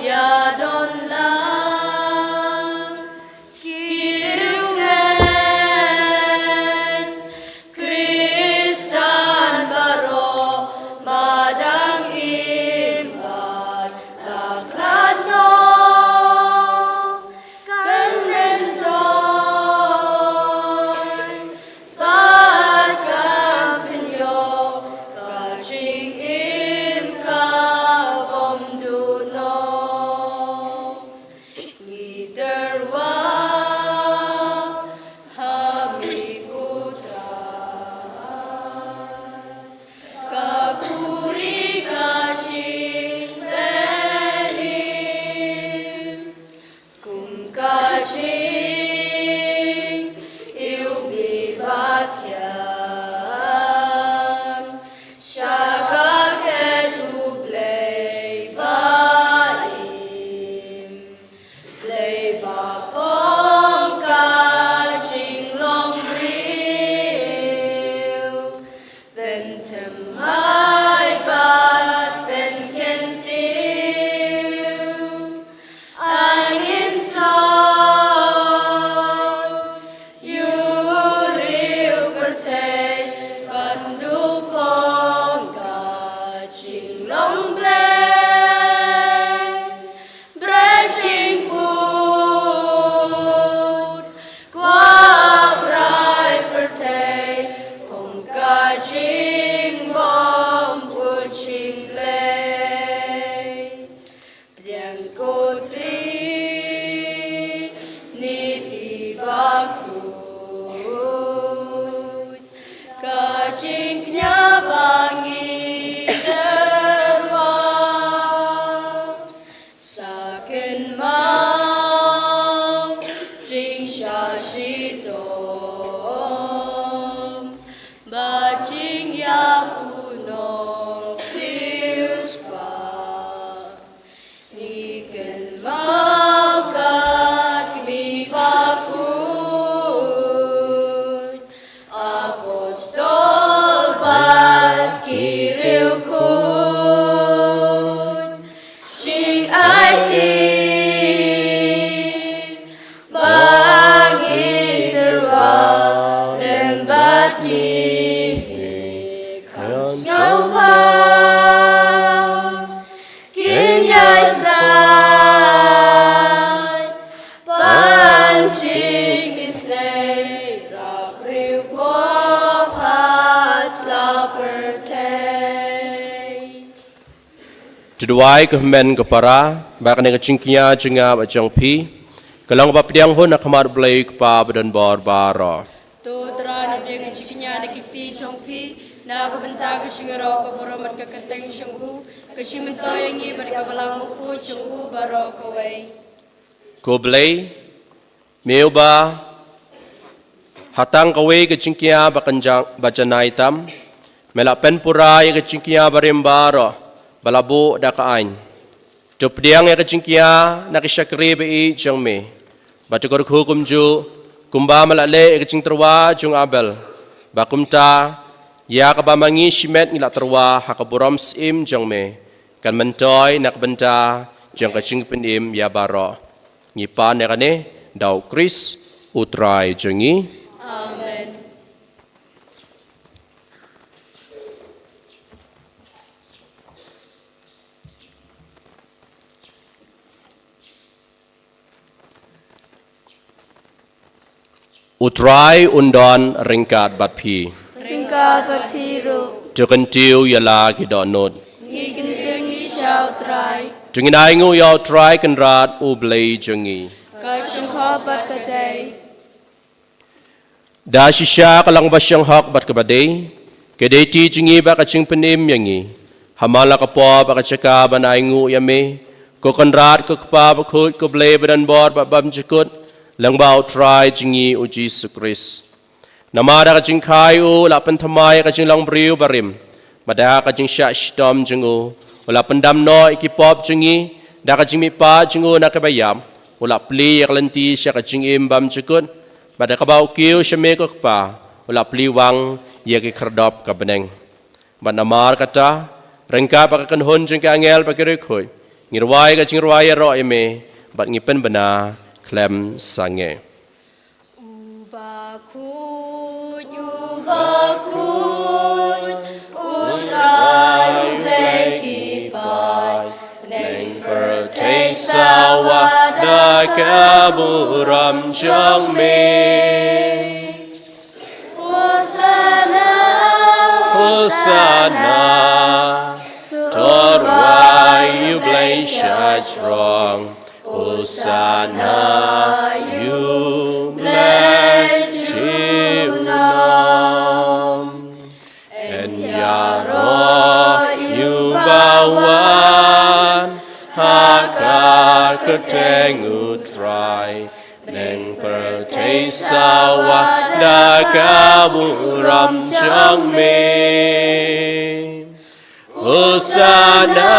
ïadon lang ki riewngeit Khristan baroh, ba dang im bad la khlad noh, kan myntoi bad kan pynïoh ka jingim ka bym duh noh. Ngi tyrwa ha me, Pu Trai, ka khuri ka jingpynim, kum ka jingiwbih ba thiang sha ka khet U Blei ba im, Blei ba phong ka jinglong briew, pynthymmai bad pynkyntiew. Angin soi, ïa u riew pyrthei, kan duh phong ka jinglong Blei. Bret jingput, kwah bret pyrthei, phong ka jingbym put jingblei. Pdiang ko Triniti bakhuid, ka jingkñia ba ngi tyrwa. To duwai ko hynmen ko para ba kane ka jingkñia jong nga bad jong phi ka long kaba pdiang hun ha khmat U Blei U Kpa badonbor baroh. To Trai, na pdiang ka jingkñia na ki kti jong phi na ka bynta ka jingïaroh ka burom bad ka kyrteng jong u, ka jingmyntoi ïa ngi bad ka balang bakhuid jong u baroh kawei. Ko Blei, me uba ha tang kawei ka jingkñia ba kynjang ba janai tam, me la pynpura ïa ka jingkñia barim baroh ba la buh da ka aiñ. To pdiang ïa ka jingkñia na ki shakri ba ïeit jong me, ba to kyrkhu kumjuh kumba me la leh ïa ka jingtyrwa jong u Abel, ba kumta ïa kaba ma ngi shimet ngi la tyrwa ha ka burom syiem jong me, kan myntoi na ka bynta jong ka jingpynim ïa baroh. Ngi pan ïa kane da U Khrist U Trai jong ngi. Amen. U Trai un don ryngkat bad phi. Ryngkat bad phi ruh. To kyntiew ïa la ki dohnud. Ngi kyntiew ngi sha U Trai. To ngin ainguh ïa U Trai Kynrad U Blei jong ngi. Ka shonghok bad ka dei. Da shisha ka long ba shonghok bad kaba dei, ka dei ti jong ngi bad ka jingpynim ïa ngi, ha man la ka por bad ka jaka ban ainguh ïa me, ko Kynrad ko Kpa bakhuid, ko Blei badonbor bad bymjukut, lyngba U Trai jong ngi U Jisu Khrist. Namar da ka jingkha ïa u u la pynthymmai ïa ka jinglong briew barim, bad da ka jingshah shitom jong u u la pyndam noh ïa ki pop jong ngi, da ka jingmihpat jong u na kiba ïap u la plie ïa ka lynti sha ka jingim bymjukut, bad da kaba u kiew sha me ko Kpa u la plie wang ïa ki khyrdop ka bneng. Bad namar kata, ryngkat bad ka kynhun jong ki angel bad ki riewkhuid, ngi rwai ka jingrwai ïaroh ïa me, bad ngi pynbna khlem sangeh. U bakhuid, u bakhuid, U Trai U Blei ki paid, bneng pyrthei sawa da ka burom jong me. Hosanna, Hosanna, to rwai ïa U Blei shajrong. Hosanna ïa U Blei junom. Yn ïaroh ïa uba wan ha ka kyrteng U Trai, bneng pyrthei sawa da ka burom jong me. Hosanna,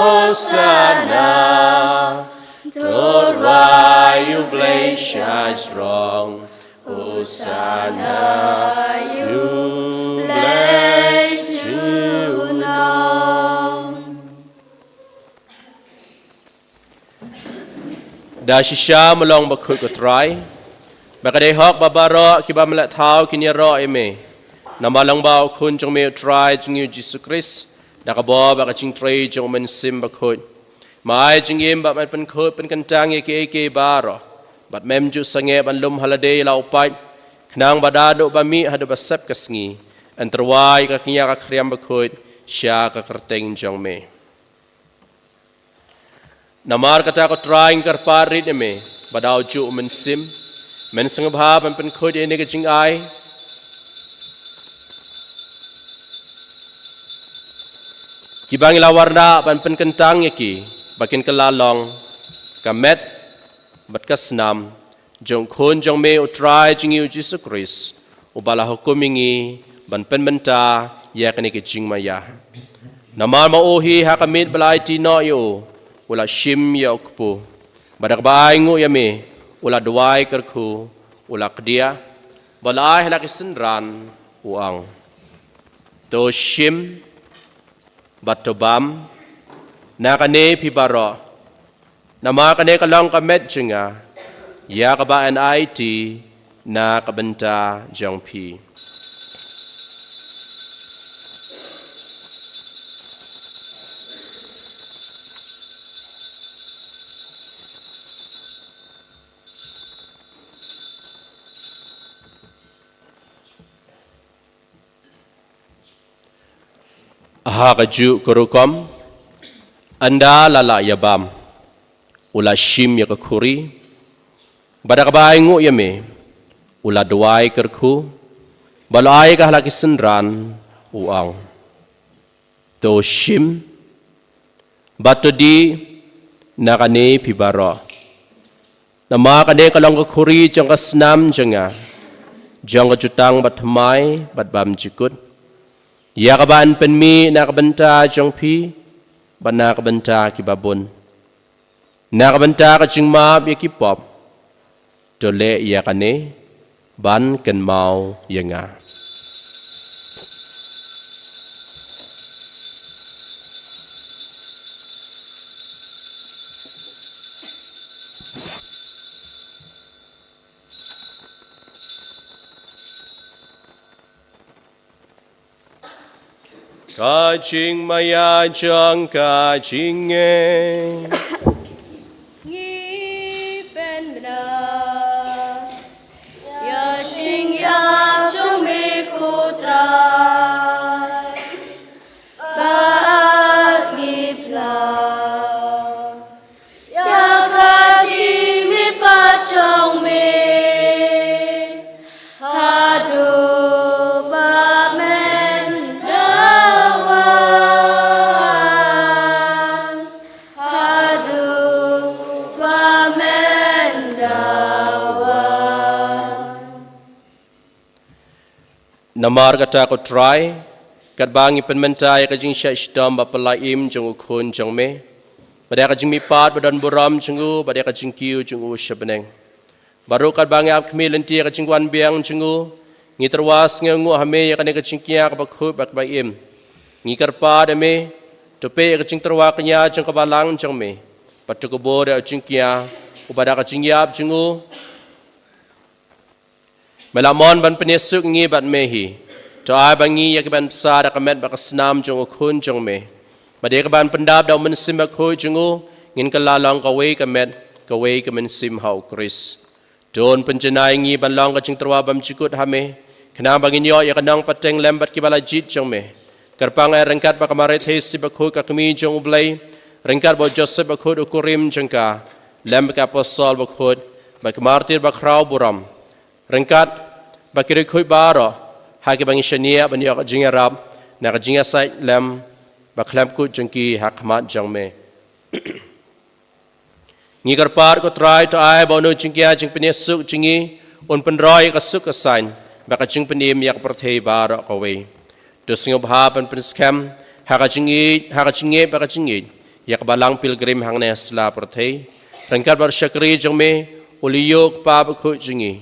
Hosanna, to rwai ïa U Blei shajrong. Hosanna ïa U Blei junom. Da shisha me long bakhuid ko Trai, ba ka dei hok ba baroh kiba me la thaw kin ïaroh ïa me. Namar lyngba U Khun jong me U Trai jong ngi U Jisu Khrist, da ka bor bad ka jingtrei jong U Mynsiem Bakhuid, me ai jingim bad me pynkhuid pynkyntang ïa kiei kiei baroh, bad mem ju sangeh ban lum ha lade ïa la u paid, khnang ba da naduh ba mih haduh ba sep ka sngi, yn tyrwa ïa ka kñia ka khriam bakhuid sha ka kyrteng jong me. Namar kata ko Trai ngi kyrpad rit ïa me, ba da u juh U Mynsiem men sngewbha ban pynkhuid ïa kane ka jingai, kiba ngi la wanrah ban pynkyntang ïa ki, ba kin kylla long ka met bad ka snam jong U Khun jong me U Trai jong ngi U Jisu Khrist, uba la hukum ïa ngi ban pynbynta ïa kane ka jingmaïa. Namar ma u hi ha ka miet ba la aiti noh ïa u, u la shim ïa u kpu, bad da kaba ainguh ïa me u la duwai kyrkhu, u la kdiah, bad u la ai ha la ki synran, u ong: To shim bad to bam na kane phi baroh, namar kane ka long ka met jong nga, ïa kaba yn aiti na ka bynta jong phi. Ha kajuh ka rukom, Ynda la lah ïa bam, u la shim ïa ka khuri, bad da kaba ai nguh ïa me, u la duwai kyrkhu, bad u la ai ka ha la ki synran, u ong: To shim, bad to dih na kane phi baroh. Namar kane ka long ka khuri jong ka snam jong nga, jong ka jutang bathymmai bad bymjukut, ïa kaba yn pynmih na ka bynta jong phi bad na ka bynta kiba bun, na ka bynta ka jingmap ïa ki pop. To leh ïa kane ban kynmaw ïa nga. Ka jingmaïa jong ka jingngeit. Ngi pynbna ïa ka jingïap jong me, ko Trai, bad ngi pynbna ïa ka jingmihpat jong me, haduh ba men da wan, haduh ba men da wan. Namar kata, ko Trai, katba ngi pynmynta ïa ka jingshah shitom ba pynlait im jong u Khun jong me, bad ïa ka jingmihpat ba don burom jong u, bad ïa ka jingkiew jong u sha bneng, bad ruh katba ngi ap khmih lynti ïa ka jingwan biang jong u, ngi tyrwa sngewnguh ha me ïa kane ka jingkñia kaba khuid bad kaba im. Ngi kyrpad ïa me, to peit ïa ka jingtyrwa kñia jong ka balang jong me, bad to kbur ïa u jingkñia, uba da ka jingïap jong u me la mon ban pynïasuk ngi bad me hi. To ai ba ngi ïa kiban bsa da ka met bad ka snam jong u Khun jong me, bad ïa kiban pyndap da u Mynsiem Bakhuid jong u, ngin kylla long kawei ka met, kawei ka mynsiem ha u Khrist. To un pynjanai ïa ngi ban long ka jingtyrwa bymjukut ha me, khnang ba ngin ïoh ïa ka nongpateng lem bad kiba la jied jong me. Kyrpang eh ryngkat bad ka Maria Theisotti Bakhuid, ka Kmie jong u Blei, ryngkat bad u Joseph Bakhuid u kurim jong ka, lem bad ki apostol bakhuid, bad ki martir bakhraw burom, ryngkat bad ki riewkhuid baroh, ha kiba ngi shaniah ban ïoh ka jingïarap na ka jingïasaid lem bakhlem kut jong ki ha khmat jong me. Ngi kyrpad, ko Trai, to ai ba une u jingkñia jingpynïasuk jong ngi un pynroi ïa ka suk ka saiñ bad ka jingpynim ïa ka pyrthei baroh kawei. To sngewbha ban pynskhem ha ka jingïeit, ha ka jingngeit bad ka jingïeit ïa ka Balang Pilgrim hangne ha sla pyrthei, ryngkat bad u shakri jong me, u Leo u kpa bakhuid jong ngi,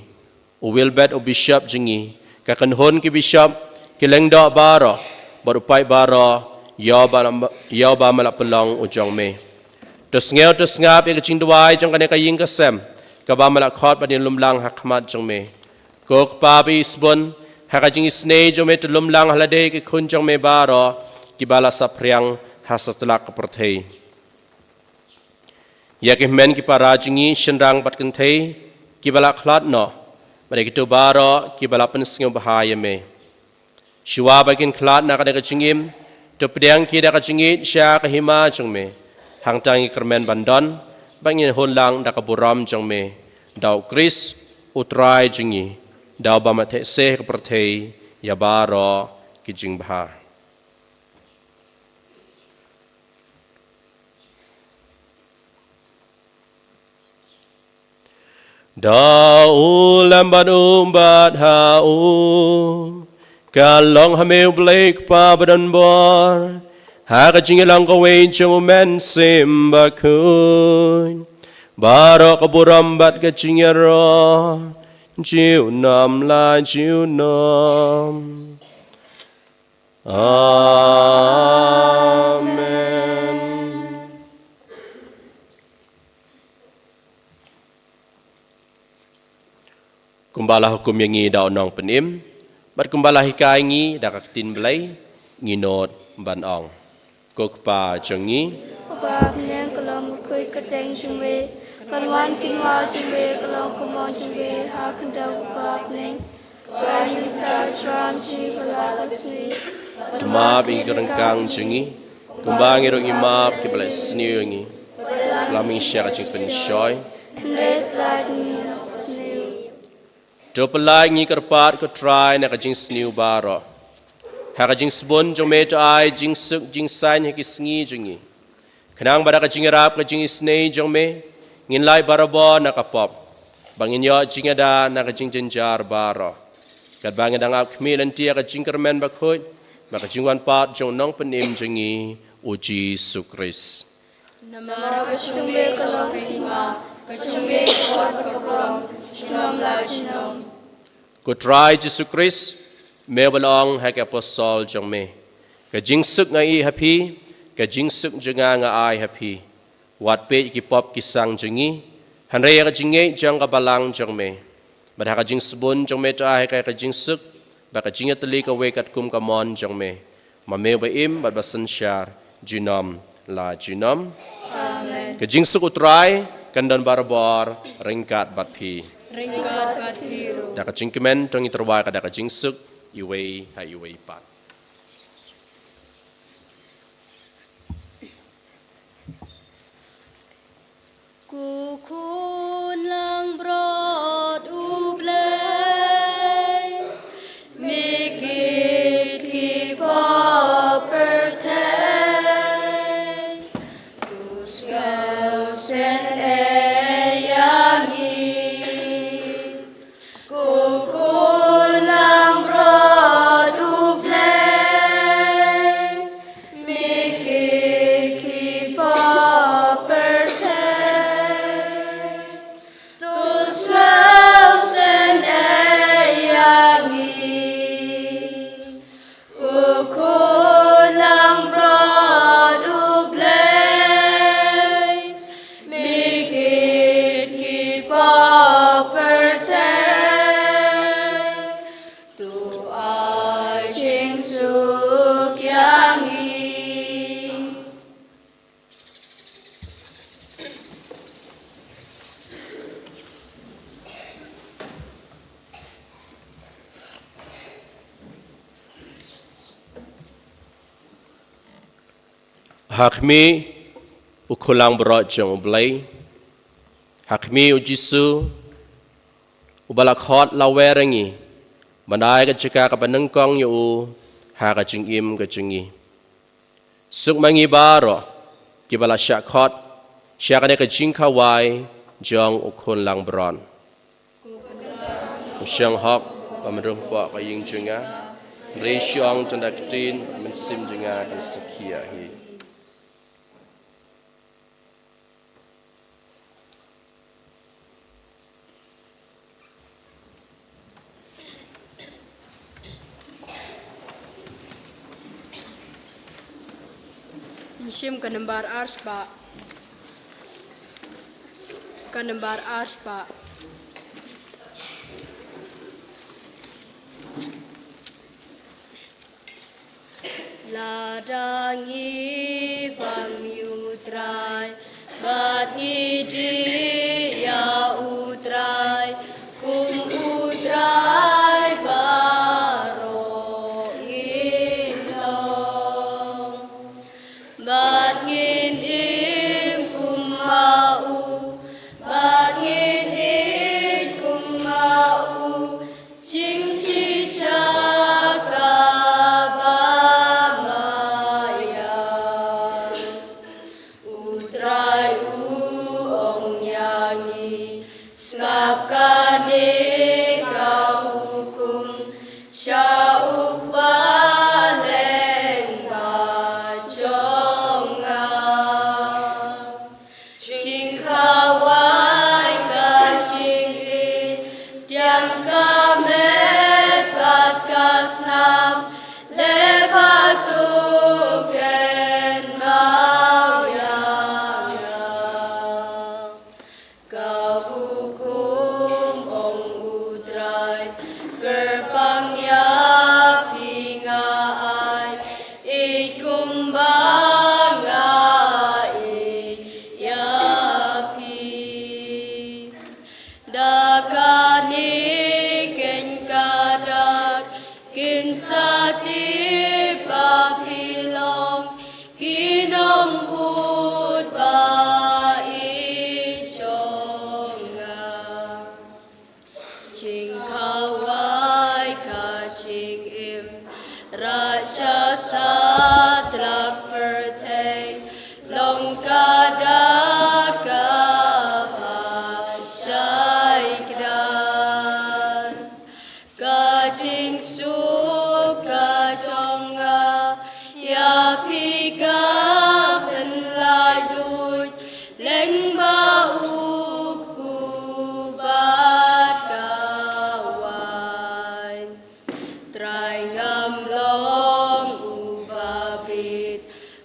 u Wilbert u Bishop jong ngi, ka kynhun ki Bishop, ki lyngdoh baroh, bad u paid baroh, ïa uba, ïa uba me la pynlong u jong me. To sngew to sngap ïa ka jingduwai jong kane ka ïing ka sem, kaba me la khot ban ïalumlang ha khmat jong me. Ko Kpa ba isbun, ha ka jingisynei jong me to lumlang ha lade ki khun jong me baroh, kiba la saphriang ha satlak ka pyrthei. Ïa ki hynmen ki para jong ngi shynrang bad kynthei kiba la khlad noh, bad ïa kito baroh kiba la pynsngewbha ïa me. Shuwa ba kin khlad na kane ka jingim, to pdiang ki da ka jingïeit sha ka hima jong me. Hangta ngi kyrmen ban don, ba ngin hun lang da ka burom jong me, da u Khrist, u Trai jong ngi, da uba me theh seh ka pyrthei ïa baroh ki jingbha. Da u lem bad um bad ha u, ka long ha me u Blei Kpa badonbor, ha ka jingïalang kawei jong u Mynsiem Bakhuid, baroh ka burom bad ka jingïaroh, junom la junom. Amen. Kumba la hukum ïa ngi da u Nongpynim, bad kumba la hikai ngi da ka ktien Blei, ngi nud ban ong. Ko Kpa jong ngi, uba ha bneng, ka long ka kyrteng jong me, kan wan ka hima jong me, ka long ka mon jong me ha khyndew kumba ha bneng. Ka ai ïa ngi mynta ka jingïasam jong ngi ha kane ka sngi. Bad map ïa ki ryngkang jong ngi, Kumba ngi ruh ngi map kiba la sniew ïa ngi. Ym lam ngi sha ka jingpynshoi. To pyllait ngi kyrpad ko Trai na ka jingsniew baroh. Ha ka jingsbun jong me to ai jingsuk jingsaiñ ha ki sngi jong ngi. Khnang ba da ka jingïarap ka jingisynei jong me ngin lait barabor na ka pop. Ba ngin ïoh jingada na ka jingjynjar baroh. Katba ngi dang ap khmih lynti ïa ka jingkyrmen bakhuid, ba ka jingwan pat jong u nongpynim jong ngi u Jisu Khrist. Namar ka jong me ka long ka hima, ka jong me ka kot bad ka burom, junom la junom. Ko Trai Jisu Khrist, me ba la ong ha ki apostol jong me. Ka jingsuk nga ïeh ha phi, ka jingsuk jong nga nga ai ha phi. Wat peit ki pop ki sang jong ngi, hynrei ïa ka jingngeit jong ka balang jong me. Bad ha ka jingsbun jong me to ai ha ka jingsuk, bad ka jingïatylli kawei katkum ka mon jong me. Ma me ba im bad ba synshar, junom la junom. Amen. Ka jingsuk u Trai kan don barabor ryngkat bad phi. Ryngkat bad phi ruh. Da ka jingkmen to ngin tyrwa ka da ka jingsuk iwei ha iwei pat. Ko khun langbrot U Blei, me kit ki pop pyrthei, to sngewsynei ïa ngi. Ko khun langbrot U Blei, me kit ki pop pyrthei, to sngewsynei ïa ngi. Ko khun langbrot U Blei, me kit ki pop pyrthei, to ai jingsuk ïa ngi. Ha khmih u khun langbrot jong U Blei. Ha khmih u Jisu uba la khot lawer ïa ngi, ban ai ka jaka kaba nyngkong ïa u ha ka jingim ka jong ngi. Suk ma ngi baroh kiba la shah khot sha kane ka jingkhawai jong u khun langbrot. Ym shong hok ba men rung hapoh ka ïing jong nga, hynrei shu ong tang da ka ktien, mynsiem jong nga kan sa khih hi. Ngi shim ka nambar ar spah. Ka nambar ar spah. Lada ngi bam ïa u Trai bad ngi dih ïa u Trai, kum u Trai baroh ngin long. Bad ngin im kum ma u, bad ngin ïeit kum ma u, jingshisha kaba ma ïa. U Trai u ong ïa ngi, sngap kane ka hukum, sha u Kpa lyngba jong nga. Jingkhawai ka jingïeit, diang ka met bad ka snam, leh bad to kynmaw ïa nga. Ka hukum Long ka da kaba shai kdar. Ka jingsuk ka jong nga ïa phi ka pynlaitluid lyngba u kpu bad ka waiñ. Trai, ngam long uba bit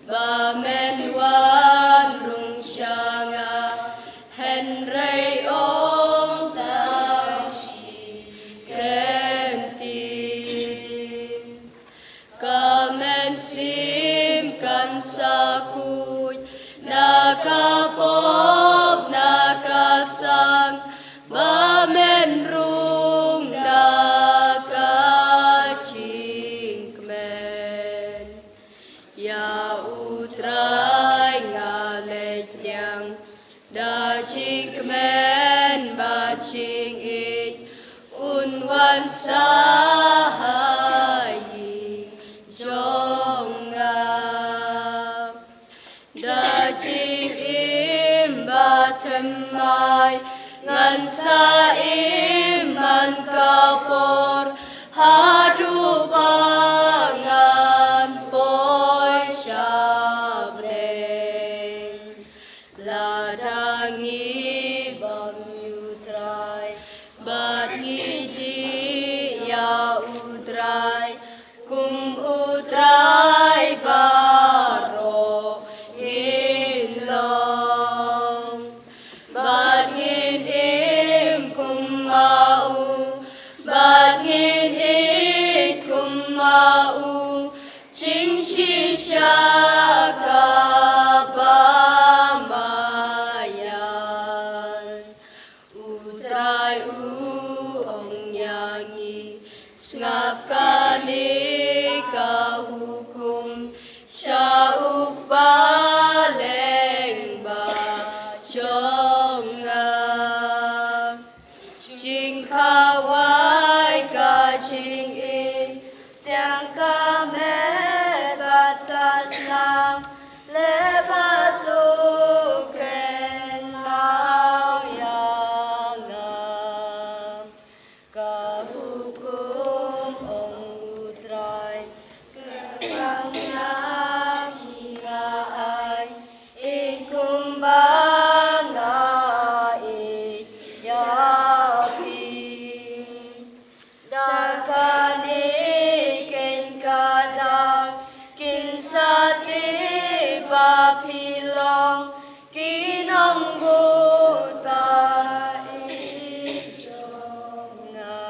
ba men wan rung sha nga, hynrei ong tang shi kyntien. Ka mynsiem kan sa khuid na ka pop na ka sang, ba men rung na ka jingkmen. Ïa U Trai nga leit pdiang da jingkmen bad jingïeit, un wan sa ha ïing jong nga. Da jingim bathymmai ngan sa im man ka por, haduh ba ngan poi sha bneng. Lada ngi bam ïa U Trai bad ngi dih ïa U Trai, kum U Trai baroh ngin long. Bad ngin im kum ma u, bad ngin ïeit kum ma u, jingshisha kaba maïan. U Trai u ong ïa ngi, sngap kane ka hukum sha u kpa lyngba jong nga. Jingkhawai ka jingim, pdiang ka met bad ka slam, leh bad to kynmaw ïa nga. Ka hukum ong U Trai, kyrpang ïa ngi nga ai, ïeit kumba nga ïeit ïa phi. Da kane keiñ ka daw kin sa tip ba phi long ki nongbud ba ïeit jong nga.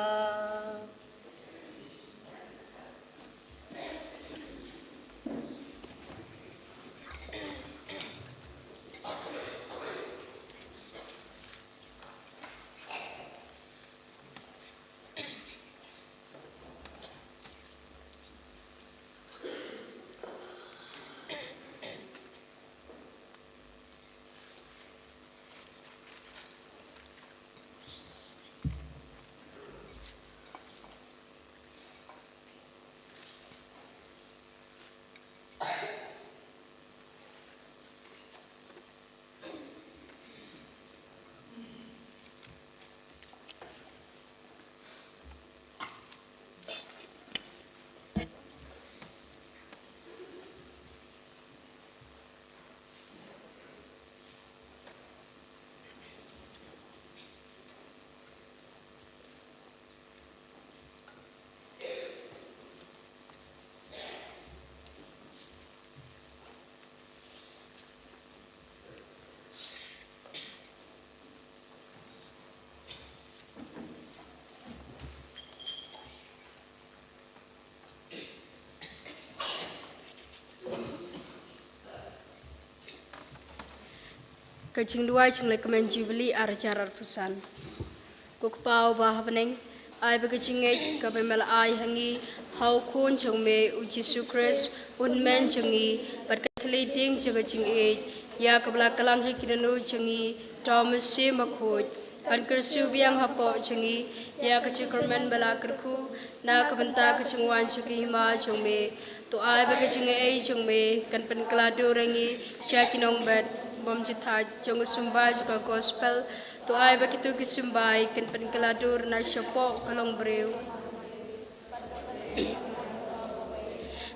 Ka jingduwai jingleh kmen Jubili ar hajar arphew san. Ko Kpa uba ha bneng, ai ba ka jingngeit kaba me la ai ha ngi ha u Khun jong me u Jisu Khrist, u Hynmen jong ngi, bad ka thylliej dieng jong ka jingïeit, ïa kaba la kylla ha ki dohnud jong ngi da u Mynsiem Bakhuid, Kan kyrsiew biang hapoh jong ngi ïa ka jingkyrmen ba la kyrkhu na ka bynta ka jingwan jong ka hima jong me. To ai ba ka jingaiei jong me kan pynkylla dur ïa ngi sha ki nongbet bymjukut jong ka symbai jong ka gospel. To ai ba kito ki symbai kan pynkylla dur na shapoh ka longbriew.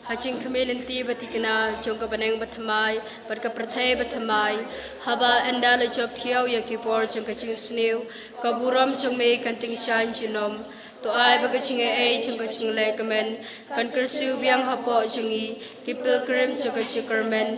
Ha jingkhmih lynti ba thikna jong ka bneng bathymmai bad ka pyrthei bathymmai, haba ynda la jop thiaw ïa ki por jong ka jingsniew, ka burom jong me kan tyngshaiñ junom. To ai ba ka jingaiei jong ka jinglehkmen kan kyrsiew biang hapoh jong ngi ki pilgrim jong ka jingkyrmen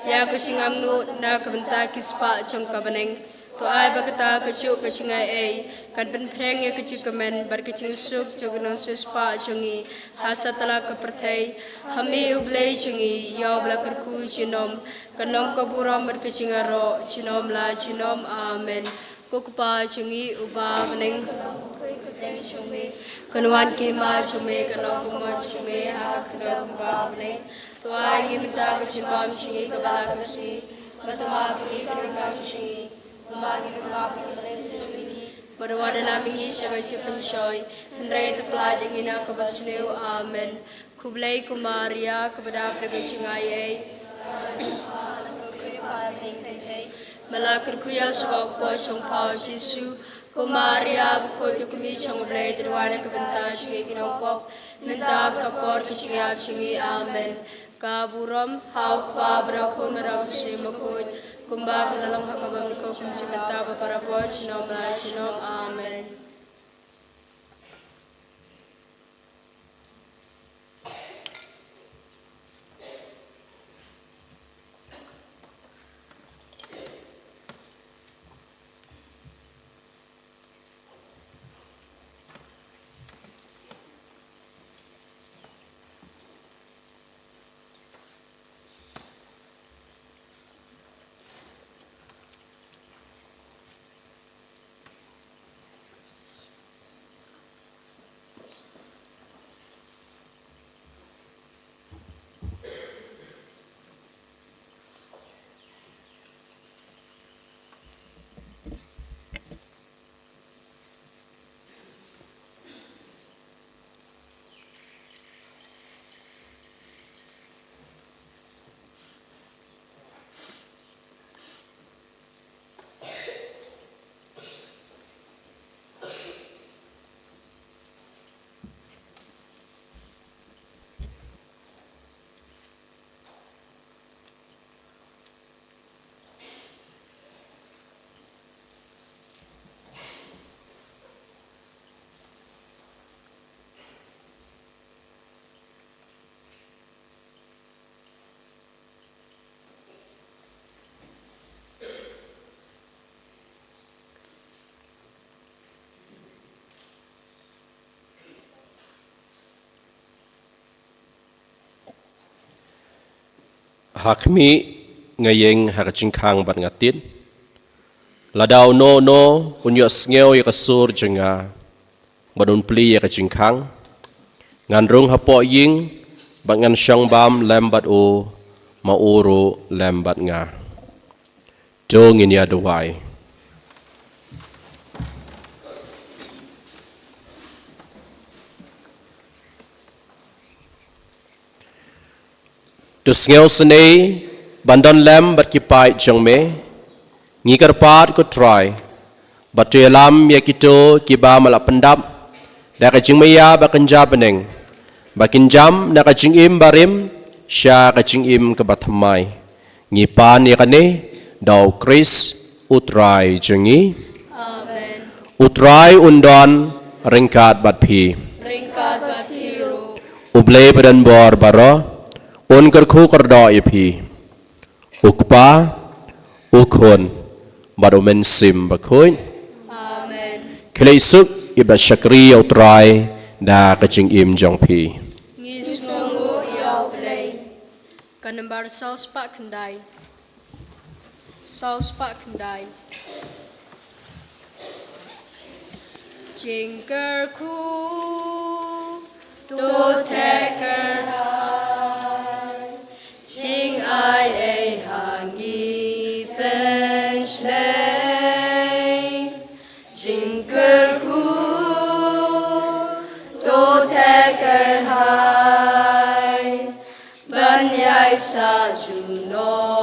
ïa ka jingangnud na ka bynta ki spah jong ka bneng. To ai ba kata kajuh ka jingaiei kan pynphrang ïa ka jingkmen bad ka jingsuk jong ki nongsiewspah jong ngi ha satlak ka pyrthei. Ha me U Blei jong ngi, ïa uba la kyrkhu junom, kan long ka burom bad ka jingïaroh junom la junom. Amen. Ko Kpa jong ngi uba ha bneng, kan wan ka hima jong me, kan long ka mon jong me ha ka khyndew kumba ha bneng. To ai ngi mynta ka jingbam jong ngi kaba la ka sngi, bad to map ïa ngi ki ryngkang jong ngi, kumba ngi ruh ngi map ïa ki nongkynduh jong ngi. Bad wat da nam ïa ngi sha ka jingpynshoi, hynrei to pyllait ïa ngi na kaba sniew. Amen. Khublei ko Maria, kaba dap da ka jingaiei, me la kyrkhu ïa u sngewbha hapoh jong pha U Jisu. Ko Maria bakhuid, ka kmie jong U Blei, to duwai na ka bynta jong ngi ki nongpop, mynta bad ha ka por ka jingïap jong ngi. Amen. Ka burom ha U Kpa bad ha U Khun bad ha U Mynsiem Bakhuid, kumba ka la long ha kaba nyngkong, kumjuh, mynta bad barabor, junom la junom. Amen. Ha khmih, nga ïeng ha ka jingkhang bad nga tied. Lada uno uno un ïohsngew ïa ka sur jong nga bad un plie ïa ka jingkhang, ngan rung hapoh ïing bad ngan shong bam lem bad u, ma u ruh lem bad nga. To ngin ïa duwai. To sngewsynei ban don lem bad ki paid jong me. Ngi kyrpad, ko Trai, ba to ïalam ïa kito kiba me la pyndap da ka jingmaïa ba kynja bneng, ba kin jam na ka jingim barim sha ka jingim kaba thymmai. Ngi pan ïa kane da U Khrist U Trai jong ngi. Amen. U Trai un don ryngkat bad phi. Ryngkat bad phi ruh. U Blei badonbor baroh un kyrkhu kyrdoh ïa phi. U Kpa, U Khun, bad U Mynsiem Bakhuid. Amen. Khublei suk, ïa ba shakri ïa U Trai da ka jingim jong phi. Ngi sngewnguh ïa U Blei. Ka nambar saw spah khyndai. Saw spah khyndai. Jingkyrkhu to theh kyrhai, jingai ei ha ngi pynshlei. sa junom.